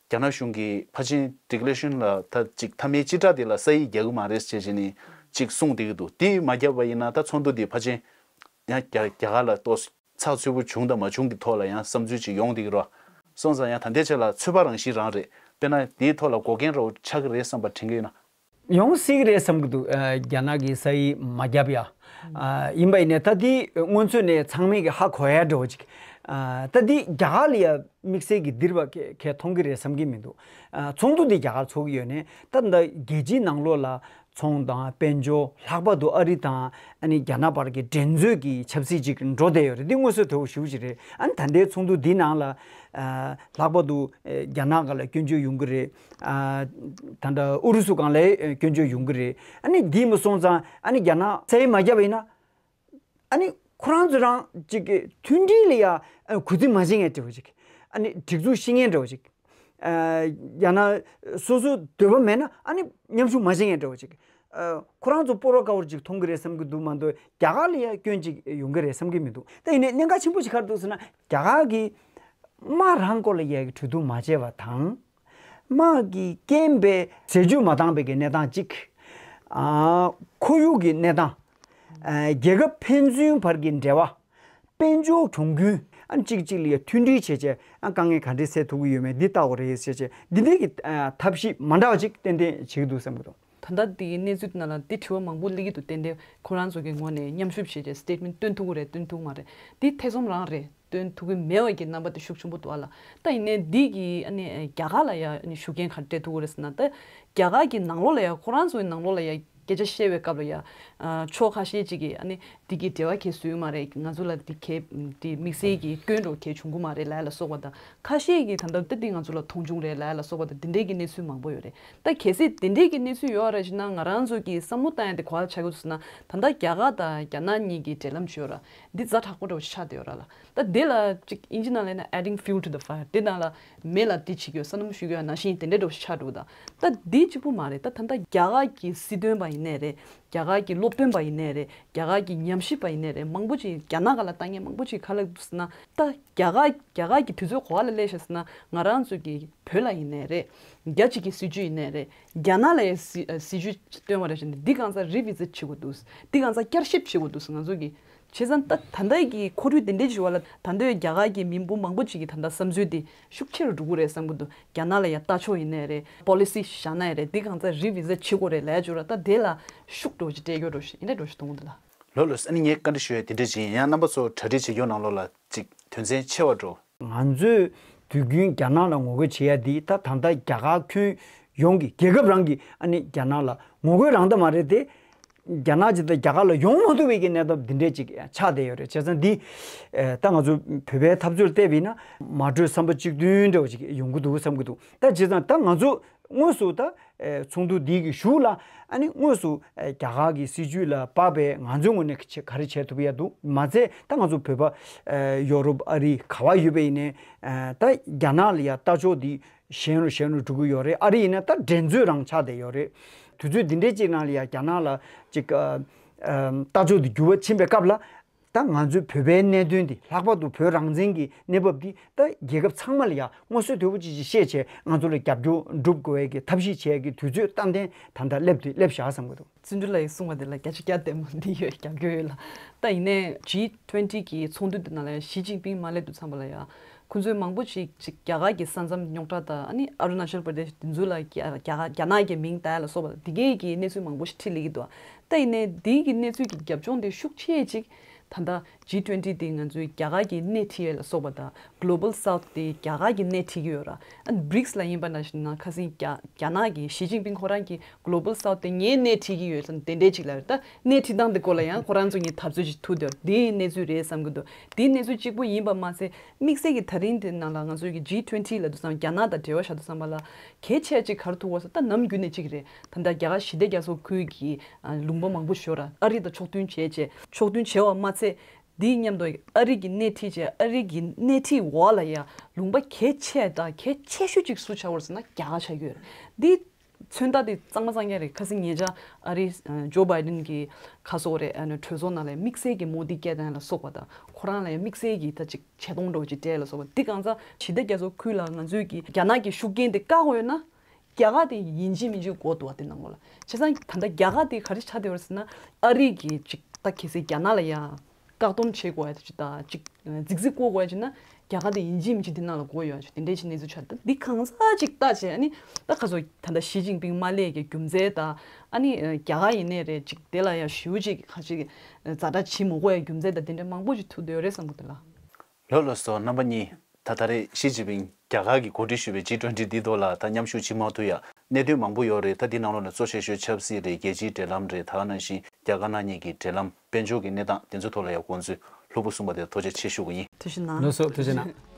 རྒྱ་ནག་གཞུང་གིས་ཕལ་ཆེར་ཌི་ཀི་ལེ་རེ་ཤན་ལ་ད་ཅིག་མཐའ་མའི་སྤྱི་བསྒྲགས་འདི་ལ་ས་ཡིག་རྒྱག་གི་མ་རེད་ཟེར་བྱས་ནས་ཅིག་གསུངས་བསྡད་ཀྱི་འདུག་འདི་མ་བརྒྱབ་པ་ཡིན་ན་ད་ཚོགས་འདུ་འདི་ཕལ་ཆེར་ཡང་རྒྱ་རྒྱ་གར་ལ་ཏོག་ཙམ་ཚགས་ཚུད་པོ་བྱུང་དང་མ་བྱུང་གི་ཐོག་ལ་ཡང་བསམ་ཚུལ་ཅིག་ཡོང་བསྡད་ཀྱི་རེད། སོང་ཙང་ཡང་ད་ལྟའི་ཆ་ལ་ཚོད་དཔག་རང་བཞིན་རང་རེད། དཔེར་ན་དེའི་ཐོག་ལ་འགོག་རྐྱེན་འདྲ་བོ་ཆགས་ཀྱི་རེད་བསམ་པ་དྲན་གྱི་ཡོད་ན། ཡོང་སྲིད་ཀྱི་རེད་བསམ་གྱི་འདུག་ཨ་རྒྱ་ནག་གིས་ས་ཡིག་མ་བརྒྱབ་ཡ། ཨ་ཡིན་པ་ཡིན་ནའི་ད་དེ་སྔོན་ཚོད་ནས་ཚང་མས་ཀྱི་ཧ་གོ་ཡ་འདྲ་བོ་ཅིག་ཨ་ད་དེ་རྒྱ་གར་ལ་ཡ་དམིགས་བསལ་གྱི་འདིར་བ་གས་གས་མཐོང་གི་རེད་བསམ་གྱི་མི་འདུག་ཨ་ཚོགས་འདུ་དེ་རྒྱ་གར་ཚོགས་ཀྱི་ཡོད་ནའི་ད་ད་རྒྱལ་སྤྱིའི་ནང་ལོགས་ལ་ཚོང་དང་དཔལ་འབྱོར། ལྷག་པར་དུ་ཨ་རི་དང་ཨ་ནི་རྒྱ་ནག་བར་གྱི་འགྲན་རྩོད་ཀྱི་ཆབ་སྲིད་ཅིག་འགྲོ་བསྡད་ཡོད་རེད། འདི་མངོན་གསལ་དོད་པོ་ཞེ་པོ་ཅིག་རེད། ཨ་ནི་ད་ལྟའི་ཚོགས་འདུ་འདི་ནང་ལ་ཨ་ལྷག་པར་དུ་ཨེ་རྒྱ་ནག་སྒང་ལ་སྐྱོན་བརྗོད་ཡོང་གི་རེད། ཨ་ད་ལྟ་ཨུ་རུ་སུ་སྒང་ལ་ཨེ་སྐྱོན་བརྗོད་ཡོང་གི་རེད། ཨ་ནི་འདི་མ་སོང་ཙང་ཨ་ནི་རྒྱ་ནག་ས་ཡིག་མ་བརྒྱབ་པ་ཡིན་ན། ཨ་ནི་ཁོ་རང་ཚོ་རང་ཅིག་གི་མཐུན་སྒྲིལ་ལ་ཡ་ཨ་གུས་བརྩི་མ་བྱེད་མཁན་འདྲ་བོ་ཅིག་ཨ་ནི་སྒྲིག་འཛུགས་ཤིག་མཁན་འདྲ་བོ་ཅིག་ཨ་ཡང་ན་སོ་སོ་འདོད་པ་མེད་ན་ཨ་ནི་མཉམ་ཞུགས་མ་བྱེད་མཁན་འདྲ་བོ་ཅིག་ཨ་ཁོ་རང་ཚོ་སྤོ་རོ་དཀའ་བོར་ཅིག་མཐོང་གི་རེད་བསམ་གྱི་འདུག་མ་གཏོགས་རྒྱ་གར་ལ་ཡ་སྐྱོན་ཅིག་ཡོང་གི་རེད་བསམ་གྱི་མི་འདུག་ད་ཡིན་ནའི་གནད་འགག་ཆེན་པོ་ཞིག་ག་རེ་འདུག་ཟེར་ན། རྒྱ་གར་གྱིས་དམག་རང་སྐོར་ལ་ཡ་གི་གྲོས་བསྡུར་མ་བྱས་པ་དང་། དམག་གི་རྐྱེན་པས་ཟས་བཅུད་མ་འདང་བའི་གི་གནས་སྟངས་གཅིག་ཨ་ཁོར་ཡུག་གི་གནས་སྟངས། ཨ་རྒྱལ་ཁབ་ཕན་ཚུན་བར་གྱི་འབྲེལ་བ། དཔལ་འབྱོར་གྱོང་གུན། ཨ་གཅིག་གཅིག་ལ་ཡ་མཐུན་སྒྲིལ་བྱས་བྱས་ཨ་དཀའ་ངལ་ག་འདྲས་སེལ་ཐུབ་ཀྱི་ཡོད་མེད་འདི་ལྟ་དགོས་རེད་ཟེར་བྱས། འདི་འདྲའི་གི་ཨ་ཐབས་ཤེས་མ་འདྲ་བ་ཅིག་ཏན་ཏན་བྱེད་ཀྱི་འདུག་བསམ་གྱི་འདུག་ད་ལྟ་འདིའི་གནས་ཚུལ་ནང་ལ་འདི་དྲི་བ་མང་པོ་སླེབས་ཀྱི་འདུག་ཏན་ཏན་ཁོ་རང་ཚོ་གི་ངོས་ནས་མཉམ་ཞུགས་བྱས་བྱས་སི་ཊེ་ཊི་མེན་ཊི་བཏོན་ཐུབ་ཀྱི་རེད་བཏོན་ཐུབ་ཀྱི་མ་རེད། འདི་ཐེ་ཚོམ་རང་རེད། བཏོན་ཐུབ་ཀྱི་མེད་པ་གི་རྣམ་པ་དེ་ཤུགས་ཆེན་པོ་འདུག་ཨ་ལ། ད་ཡིན་ནའི་འདི་གི་ཨ་ནི་རྒྱ་གར་ལ་ཡ་ཨ་ནི་ཤུགས་རྐྱེན་ག་རེ་སྤྲད་ཐུབ་ཀྱི་རེད་ཟེར་ན། ད་རྒྱ་གར་གྱི་ནང་ལོགས་ལ་ཡ་ཁོ་རང་ཚོའི་ནང་ལོགས་ལ་ཡ་སྐད་ཆ་བཤད་པའི་སྐབས་ལ་ཡ་ཨ་ཕྱོགས་ཁ་ཤས་ཅིག་གིས་ཨ་ནི་འདི་གི་འབྲེལ་བ་གལ་བཟོས་ཡོད་མ་རེད། ང་ཚོ་ལ་འདི་གལ་འདི་དམིགས་བསལ་གྱི་སྐྱོན་འདྲ་བོ་གལ་བྱུང་གི་མ་རེད་ལབ་ཡ་ལ་སོགས་པ་དང་། ཁ་ཤས་ཀྱིས་ད་ལྟ་ད་འདི་ང་ཚོ་ལ་མཐོང་ཆུང་རེད་ལབ་ཡ་ལ་སོགས་པ་དང་འདི་འདྲའི་གི་གནས་ཚུལ་མང་པོ་ཡོད་རེད། ད་གལ་སྲིད་འདི་འདྲའི་གི་གནས་ཚུལ་ཡོད་རེད་ཟེར་ན། ང་རང་ཚོ་གི་བསམ་བློ་བཏང་ཡ་དེ་ག་པར་ཆགས་ཀྱི་འདུག་ཟེར་ན། ད་ལྟ་རྒྱ་གར་དང་རྒྱ་ནག་གཉིས་ཀྱི་འབྲེལ་ལམ་ཅིག་ཡོད་ར། འདི་ཛ་དྲག་པོ་འདྲ་བོ་ཆགས་བསྡད་ཡོད་ར་ལ། ད་དེ་ལ་ཅིག་ཨིན་ཇི་ནང་ལ་ཡིན་ན་adding fuel to the fire། དེ་ནང་ལ་མེ་ལ་དེ་བྱེད་ཀྱི་ཡོད། ས་སྣུམ་བཤུ་གི་ཡོད་ནང་བཞིན་དེ་འདྲ་འདྲ་བོ་ཞིག་ཆགས་འགྲོ་གི། ད་ད་འདི་གཅིག་པུ་མ་རེད། ད་ད་ལྟ་རྒྱ་གར་གྱི་སྲིད་དོན་པ་ཡིན་ནའི་རེད། རྒྱ་གར་གྱི་སློབ་སྟོན་པ་ཡིན་ནའི་རེད། རྒྱ་གར་གྱི་ཉམས་ཞིབ་པ་ཡིན་ནའི་རེད། མང་པོ་ཅིག་རྒྱ་ནག་སྒང་ལ་ལྟ་མཁན་མང་པོ་ཅིག་ག་ལ་འདུག་ཟེར་ན། ད་རྒྱ་གར་རྒྱ་གར་གྱི་དུས་ཚོད་ག་པ་ལ་སླེབས་ཤག་ཟེར་ན། ང་རང་ཚོ་གི་བོད་ལ་ཡིན་ནའི་རེད། རྒྱ་གཅིག་གི་སྲིད་ཇུས་ཡིན་ནའི་རེད། རྒྱ་ནག་ལ་ཡང་སྲིད་སྲིད་ཇུས་སྟོན་པ་རེད་ཟེར་ནས་འདི་གང་ཟག་revisit་བྱེད་དགོས་འདུག་འདི་གང་ཟག་བསྐྱར་ཞིབ་བྱེད་དགོས་འདུག་ང་ཚོ་གི་ བྱས་ཙང་ད་ད་ལྟའི་གི་འཁོར་དུས་དེ་འདྲའི་བྱུང་བ་ལ། ད་ལྟའི་རྒྱ་གར་གྱི་མི་འབོར་མང་པོ་ཅིག་གི་ད་ལྟ་བསམ་ཚུལ་དེ་ཤུགས་ཆེ་རུ་འགྲོ་གི་རེད་བསམ་གི་འདུག་རྒྱ་ནག་ལ་ཡ་ལྟ་ཕྱོགས་ཡིན་ནའི་རེད། པོ་ལི་སི་བཞག་ན་ཡང་རེད། འདི་གང་ཚ་རི་བི་ཟི་བྱེད་དགོས་རེད་ལབ་ཡ་བྱུང་ར། ད་དེ་ལ་ཤུགས་འགྲོ་ཅིག་སྤྲད་རྒྱུ་འགྲོ་ཞིག་ཡིན་ན་འགྲོ་ཞིག་མཐོང་གི་འདུག་ལ། ལོ་ལོ། ཨ་ནི་ངས་བཀའ་འདྲི་ཞུ་ཡ་དེ་འདྲ་ཅིག་ཡིན། ཡང་རྣམ་པ་ཚོ་གྲ་སྒྲིག་བྱེད་རྒྱུ་ནང་ལོགས་ལ་ཅིག་དོན་ཚན་ཆེ་བ་འགྲོ། ང་ཚོས་དུས་རྒྱུན་རྒྱ་ནག་ལ་ངོ་རྒོལ་བྱེད་ཡ་འདི་ད་ད་ལྟ་རྒྱ་གར་ཁྱོན་ཡོངས་ཀྱི་རྒྱལ་ཁབ་རང་གི་ཨ་ནི་རྒྱ་ནག་ལ་ངོ་རྒོལ་རང་ད་མ་རེད་དེ། རྒྱ་ནག་ཅིག་ད་རྒྱ་གར་ལ་ཡོང་མ་ཐུབ་པའི་གི་གནས་སྟངས་འདི་འདྲས་ཅིག་ཆགས་བསྡད་ཡོད་རེད། བྱས་ཙང་འདི་ཨེ་ད་ང་ཚོ་བོད་པའི་འཐབ་རྩོད་བལྟས་པ་ཡིན་ན་མ་གྲོས་བསམ་པ་གཅིག་མཐུན་འདྲ་བ་ཅིག་ཡོང་གི་འདུག་བསམ་གི་འདུག་ད་བྱས་ཙང་ད་ང་ཚོ་དངོས་སུ་ད་ཨེ་ཚོགས་འདུ་འདི་གི་གཞུག་ལ་ཨ་ནི་དངོས་སུ་ཨེ་རྒྱ་གར་གི་སྲིད་བྱུས་ལ་དཔག་པའི་ང་ཚོའི་ངོས་ནས་ག་རེ་བྱེད་ཐུབ་ཡ་འདུག་མ་ཚད་ད་ང་ཚོ་བོད་པ་ཨེ་ཡོ་རོབ་ཨ་རི་ག་བ་ཡོད་པ་ཡིན་ནའི་ཨེ་ད་རྒྱ་ནག་ལ་ཡ་ལྟ་ཕྱོགས་འདི་ཞན་རུ་ཞན་རུ་འགྲོ་གི་ཡོད་རེད། ཨ་རི་ཡིན་ན་ད་འགྲན་རྩོད་རང་ཆགས་བསྡད་ཡོད་རེད། དུས་ཚོད་འདི་འདྲའི་ཅིག་ནང་ལ་ཡ་རྒྱ་ནག་ལ་ཅིག་ཨ་ཨ་ལྟ་ཕྱོགས་འདི་འགྱུར་བ་ཕྱིན་པའི་སྐབས་ལ། ད་ང་ཚོའི་བོད་པའི་གནད་དོན་འདི་ལྷག་པར་དུ་བོད་རང་བཙན་གྱི་གནས་བབ་འདི་ད་རྒྱལ་ཁབ་ཚང་མ་ལ་ཡ་མངོན་གསལ་དོད་པོ་ཅིག་ཅིག་ཤེས་བྱས་ང་ཚོ་ལ་རྒྱབ་སྐྱོར་སྒྲུབ་དགོས་ཡས་ཀྱི་ཐབས་ཤེས་བྱས་ཀྱི་དུས་ཚོད་ཏན་ཏན་ད་ལྟ་སླེབས་དུས་སླེབས་བཞག་བསམ་གྱི་འདུག་བརྩོན་འགྲུས་ལགས་ཀྱིས་གསུངས་པ་དེ་ལ་བརྒྱ་ཆ་བརྒྱ་བདེ་མོ་འདི་ཡོད། རྒྱབ་སྐྱོར་ཡོད་ལ། ད་ཡིན་ནའི་ཇི་ཊུ་ཝེན་ཊི་གི་ཚོགས་འདུ་དེ་ནང་ལ་ཡ་ཞི་ཅིན་ཕིང་མ་སླེབས་དུས་ཙམ་པ་ལ་ཡ། ཁོང་ཚོས་མང་པོ་ཞིག་ཅིག་རྒྱ་གར་གྱི་ས་མཚམས་རྙོག་དྲ་དང་ཨ་ནི་ཨ་རུ་ན་ཅལ་པར་དེ་ཤི་དེ་ཚོ་ལ་རྒྱ་རྒྱ་རྒྱ་ནག་གི་མིང་བཏགས་ཡ་ལ་སོགས་པ་དེ་གའི་གི་གནས་ཚུལ་མང་པོ་ཞིག་ཁྲིད་སླེབས་ཀྱི་འདུག་ད་ཡིན་ནའི་དེའི་གི་གནས་ཚུལ་གྱི་རྒྱབ་ལྗོངས་དེ་ཤུགས་ཆེ་ཅིག་ད་ལྟ་ཇི་ཊུ་ཝེན་ཊི་དེ་ང་ཚོའི་རྒྱ་གར་གྱི་སྣེ་ཁྲིད་ཡ་ལ་སོགས་པ་དང་གྷོ་ལོ་བལ་སའུཐ་དེ་རྒྱ་གར་གྱི་སྣེ་ཁྲིད་ཀྱི་ཡོད་ར། ཨ་ནི་བྷི་རིགས་ལ་ཡིན་པ་ན་ཞིག་ན་ཁ་སང་རྒྱ་རྒྱ་ནག་གི་ཞི་ཅིན་ཕིང་ཁོ་རང་གིས་གྷོ་ལོ་བལ་སའུཐ་དེ་ངའི་སྣེ་ཁྲིད་ཀྱི་ཡོད་ཟེར་ནས་དེ་འདྲས་ཅིག་ལབ་ཡོད། ད་སྣེ་ཁྲིད་སྟངས་དེ་སྐོར་ལ་ཡང་ཁོ་རང་ཚོ་གཉིས་འཐབ་རྩོད་ཅིག་ཐུག་བསྡད་ཡོད། དེའི་གནས་ཚུལ་རེད་བསམ་གྱི་འདུག་དེའི་གནས་ཚུལ་གཅིག་པུ་ཡིན་པ་མ་ཟད་དམིགས་བསལ་གྱི་ད་རིང་དེ་ནང་ལ་ང་ཚོའི་གི་ཇི་ཊུ་ཝེན་ཊི་ལབ་དུས་ཙམ་རྒྱ་ནག་དང་འབྲེལ་བ་བཞག་དུས་ཙམ་པ་ལ་གལ་ཆེ་ཅིག་ག་རེ་ཐུག་པ་ཟེར་ན། ད་ནམ་རྒྱུན་ནས་ཅིག་རེད། ད་ལྟ་རྒྱ་གར་ཞི་བདེ་རྒྱ་མཚོ་ཁུལ་གྱི་ཨ་ལུང་པ་མང་པོ་ཞིག་ཡོད་ར། ཨ་རི་དང་ཕྱོགས་མཐུན་བྱས་བྱས་ཕྱོགས་མཐུན་བྱས་པ་མ་ཚད། དེའི་མཉམ་དུ་ཨ་རི་གི་སྣེ་ཁྲིད་བྱས། ཨ་རི་གི་སྣེ་ཁྲིད་འོག་ལ་ཡ་ལུང་པ་གལ་ཆེ་དང་གལ་ཆེ་ཤོས་ཅིག་སུ་ཆགས་ཡོད་རེད་ཟེར་ན་རྒྱ་གར་ཆགས་ཀྱི་ཡོད་རེད། འདི་མཚོན་རྟགས་དེ་གཙང་མ་གཙང་རྐྱང་རེད། ཁ་སང་ཉེ་ཆར་ཨ་རི་ཇོ་བྷའི་ཌེན་གྱི་ཁ་སོག་རེད། ཨ་ནི་གྲོས་ཚོགས་ནང་ལ་དམིགས་བསལ་གྱི་མོ་དི་སྐད་བཏང་ལ་སོགས་པ་དང་ཁོ་རང་ལ་ཡང་དམིགས་བསལ་གྱི་ད་ཅིག་ཆེ་མཐོང་འདྲ་བོ་ཅིག་སྤྲད་ལ་སོགས་པ་འདི་གང་ཚ་ཞི་བདེ་རྒྱ་མཚོ་ཁུལ་ལ་ང་ཚོས་ཀྱི་རྒྱ་ནག་གི་ཤུགས་རྐྱེན་དེ་བཀག་དགོས་ཡོད་ན། རྒྱ་གར་དེ་ཡིན་གཅིག་མིན་གཅིག་དགོས་འདུག་བ། དེ་ནང་ལོགས་ལ་བྱས་ཙང་ད་ལྟ་རྒྱ་གར་དེ་ག་རེ་ཆགས་བསྡད་ཡོད་རེད་ཟེར་ན། ཨ་རི་གི་ཅིག་ད་གལ་སྲིད་རྒྱ་ནག་ལ་ཡང་བཀག་སྡོམ་བྱེད་དགོས་ཡ་དེ་ཅིག་དང་ཅིག་རྫིག་རྫིག་བཀོད་དགོས་ཡ་ཅིག་ན། རྒྱ་གར་དེ་ཡིན་གཅིག་མིན་གཅིག་དེ་ནང་ལ་དགོས་ཡོད་ཅིག་དེ་འདྲའི་ཅིག་གནས་ཚུལ་ཆགས། ད་འདི་གང་ཟག་ཅིག་ལྟ་བྱས་ཨ་ནི་ད་ག་ཚོད་ད་ལྟ་ཞི་ཅིན་ཕིང་མ་སླེབས་ཀྱི་རྒྱུ་མཚན་དང་། ཨ་ནི་རྒྱ་གར་ཡིན་ནའི་རེད། ཅིག་དེ་ལ་ཡང་ཞེ་པོ་ཅིག་ཁ་ཅིག་ཛ་དྲག་བྱེད་མི་དགོས་ཡ་རྒྱུ་མཚན་དང་དེ་འདྲ་མང་པོ་ཅིག་ཐུག་བསྡད་ཡོད་རེད་བསམ་གི་འདུག་ལ། ལགས་ལགས་སོ། རྣམ་པ་གཉིས། ད་ད་རེས་ཞི་ཅིན་ཕིང་རྒྱ་གར་གྱིས་གོ་སྒྲིག་ཞུས་པའི་ཇི་ཊུ་ཝེན་ཊི་འདིའི་ཐོག་ལ་ད་མཉམ་ཞུགས་བྱེད་མ་ཐུབ་ཡ་གནད་དོན་མང་པོ་ཡོད་རེད། ད་འདི་ནང་ལོགས་ནས་གཙོ་ཆེ་ཤོས་ཆབ་སྲིད་རེད། རྒྱལ་སྤྱིའི་འབྲེལ་ལམ་རེད། ད་ག་ནང་བཞིན་རྒྱ་དཀར་ནག་གཉིས་ཀྱི་འབྲེལ་ལམ། དཔལ་འབྱོར་གྱི་གནས་སྟངས་དེ་ཚོའི་ཐོག་ལ་ཡ་དགོངས་ཚུལ་ལྷུག་པོ་གསུངས་པ་དེ་ཐུགས་རྗེ་ཆེ་ཞུ་གི་ཡིན། ཐུགས་རྗེ་གནང་། ལགས་སོ། ཐུགས་རྗེ་གནང་།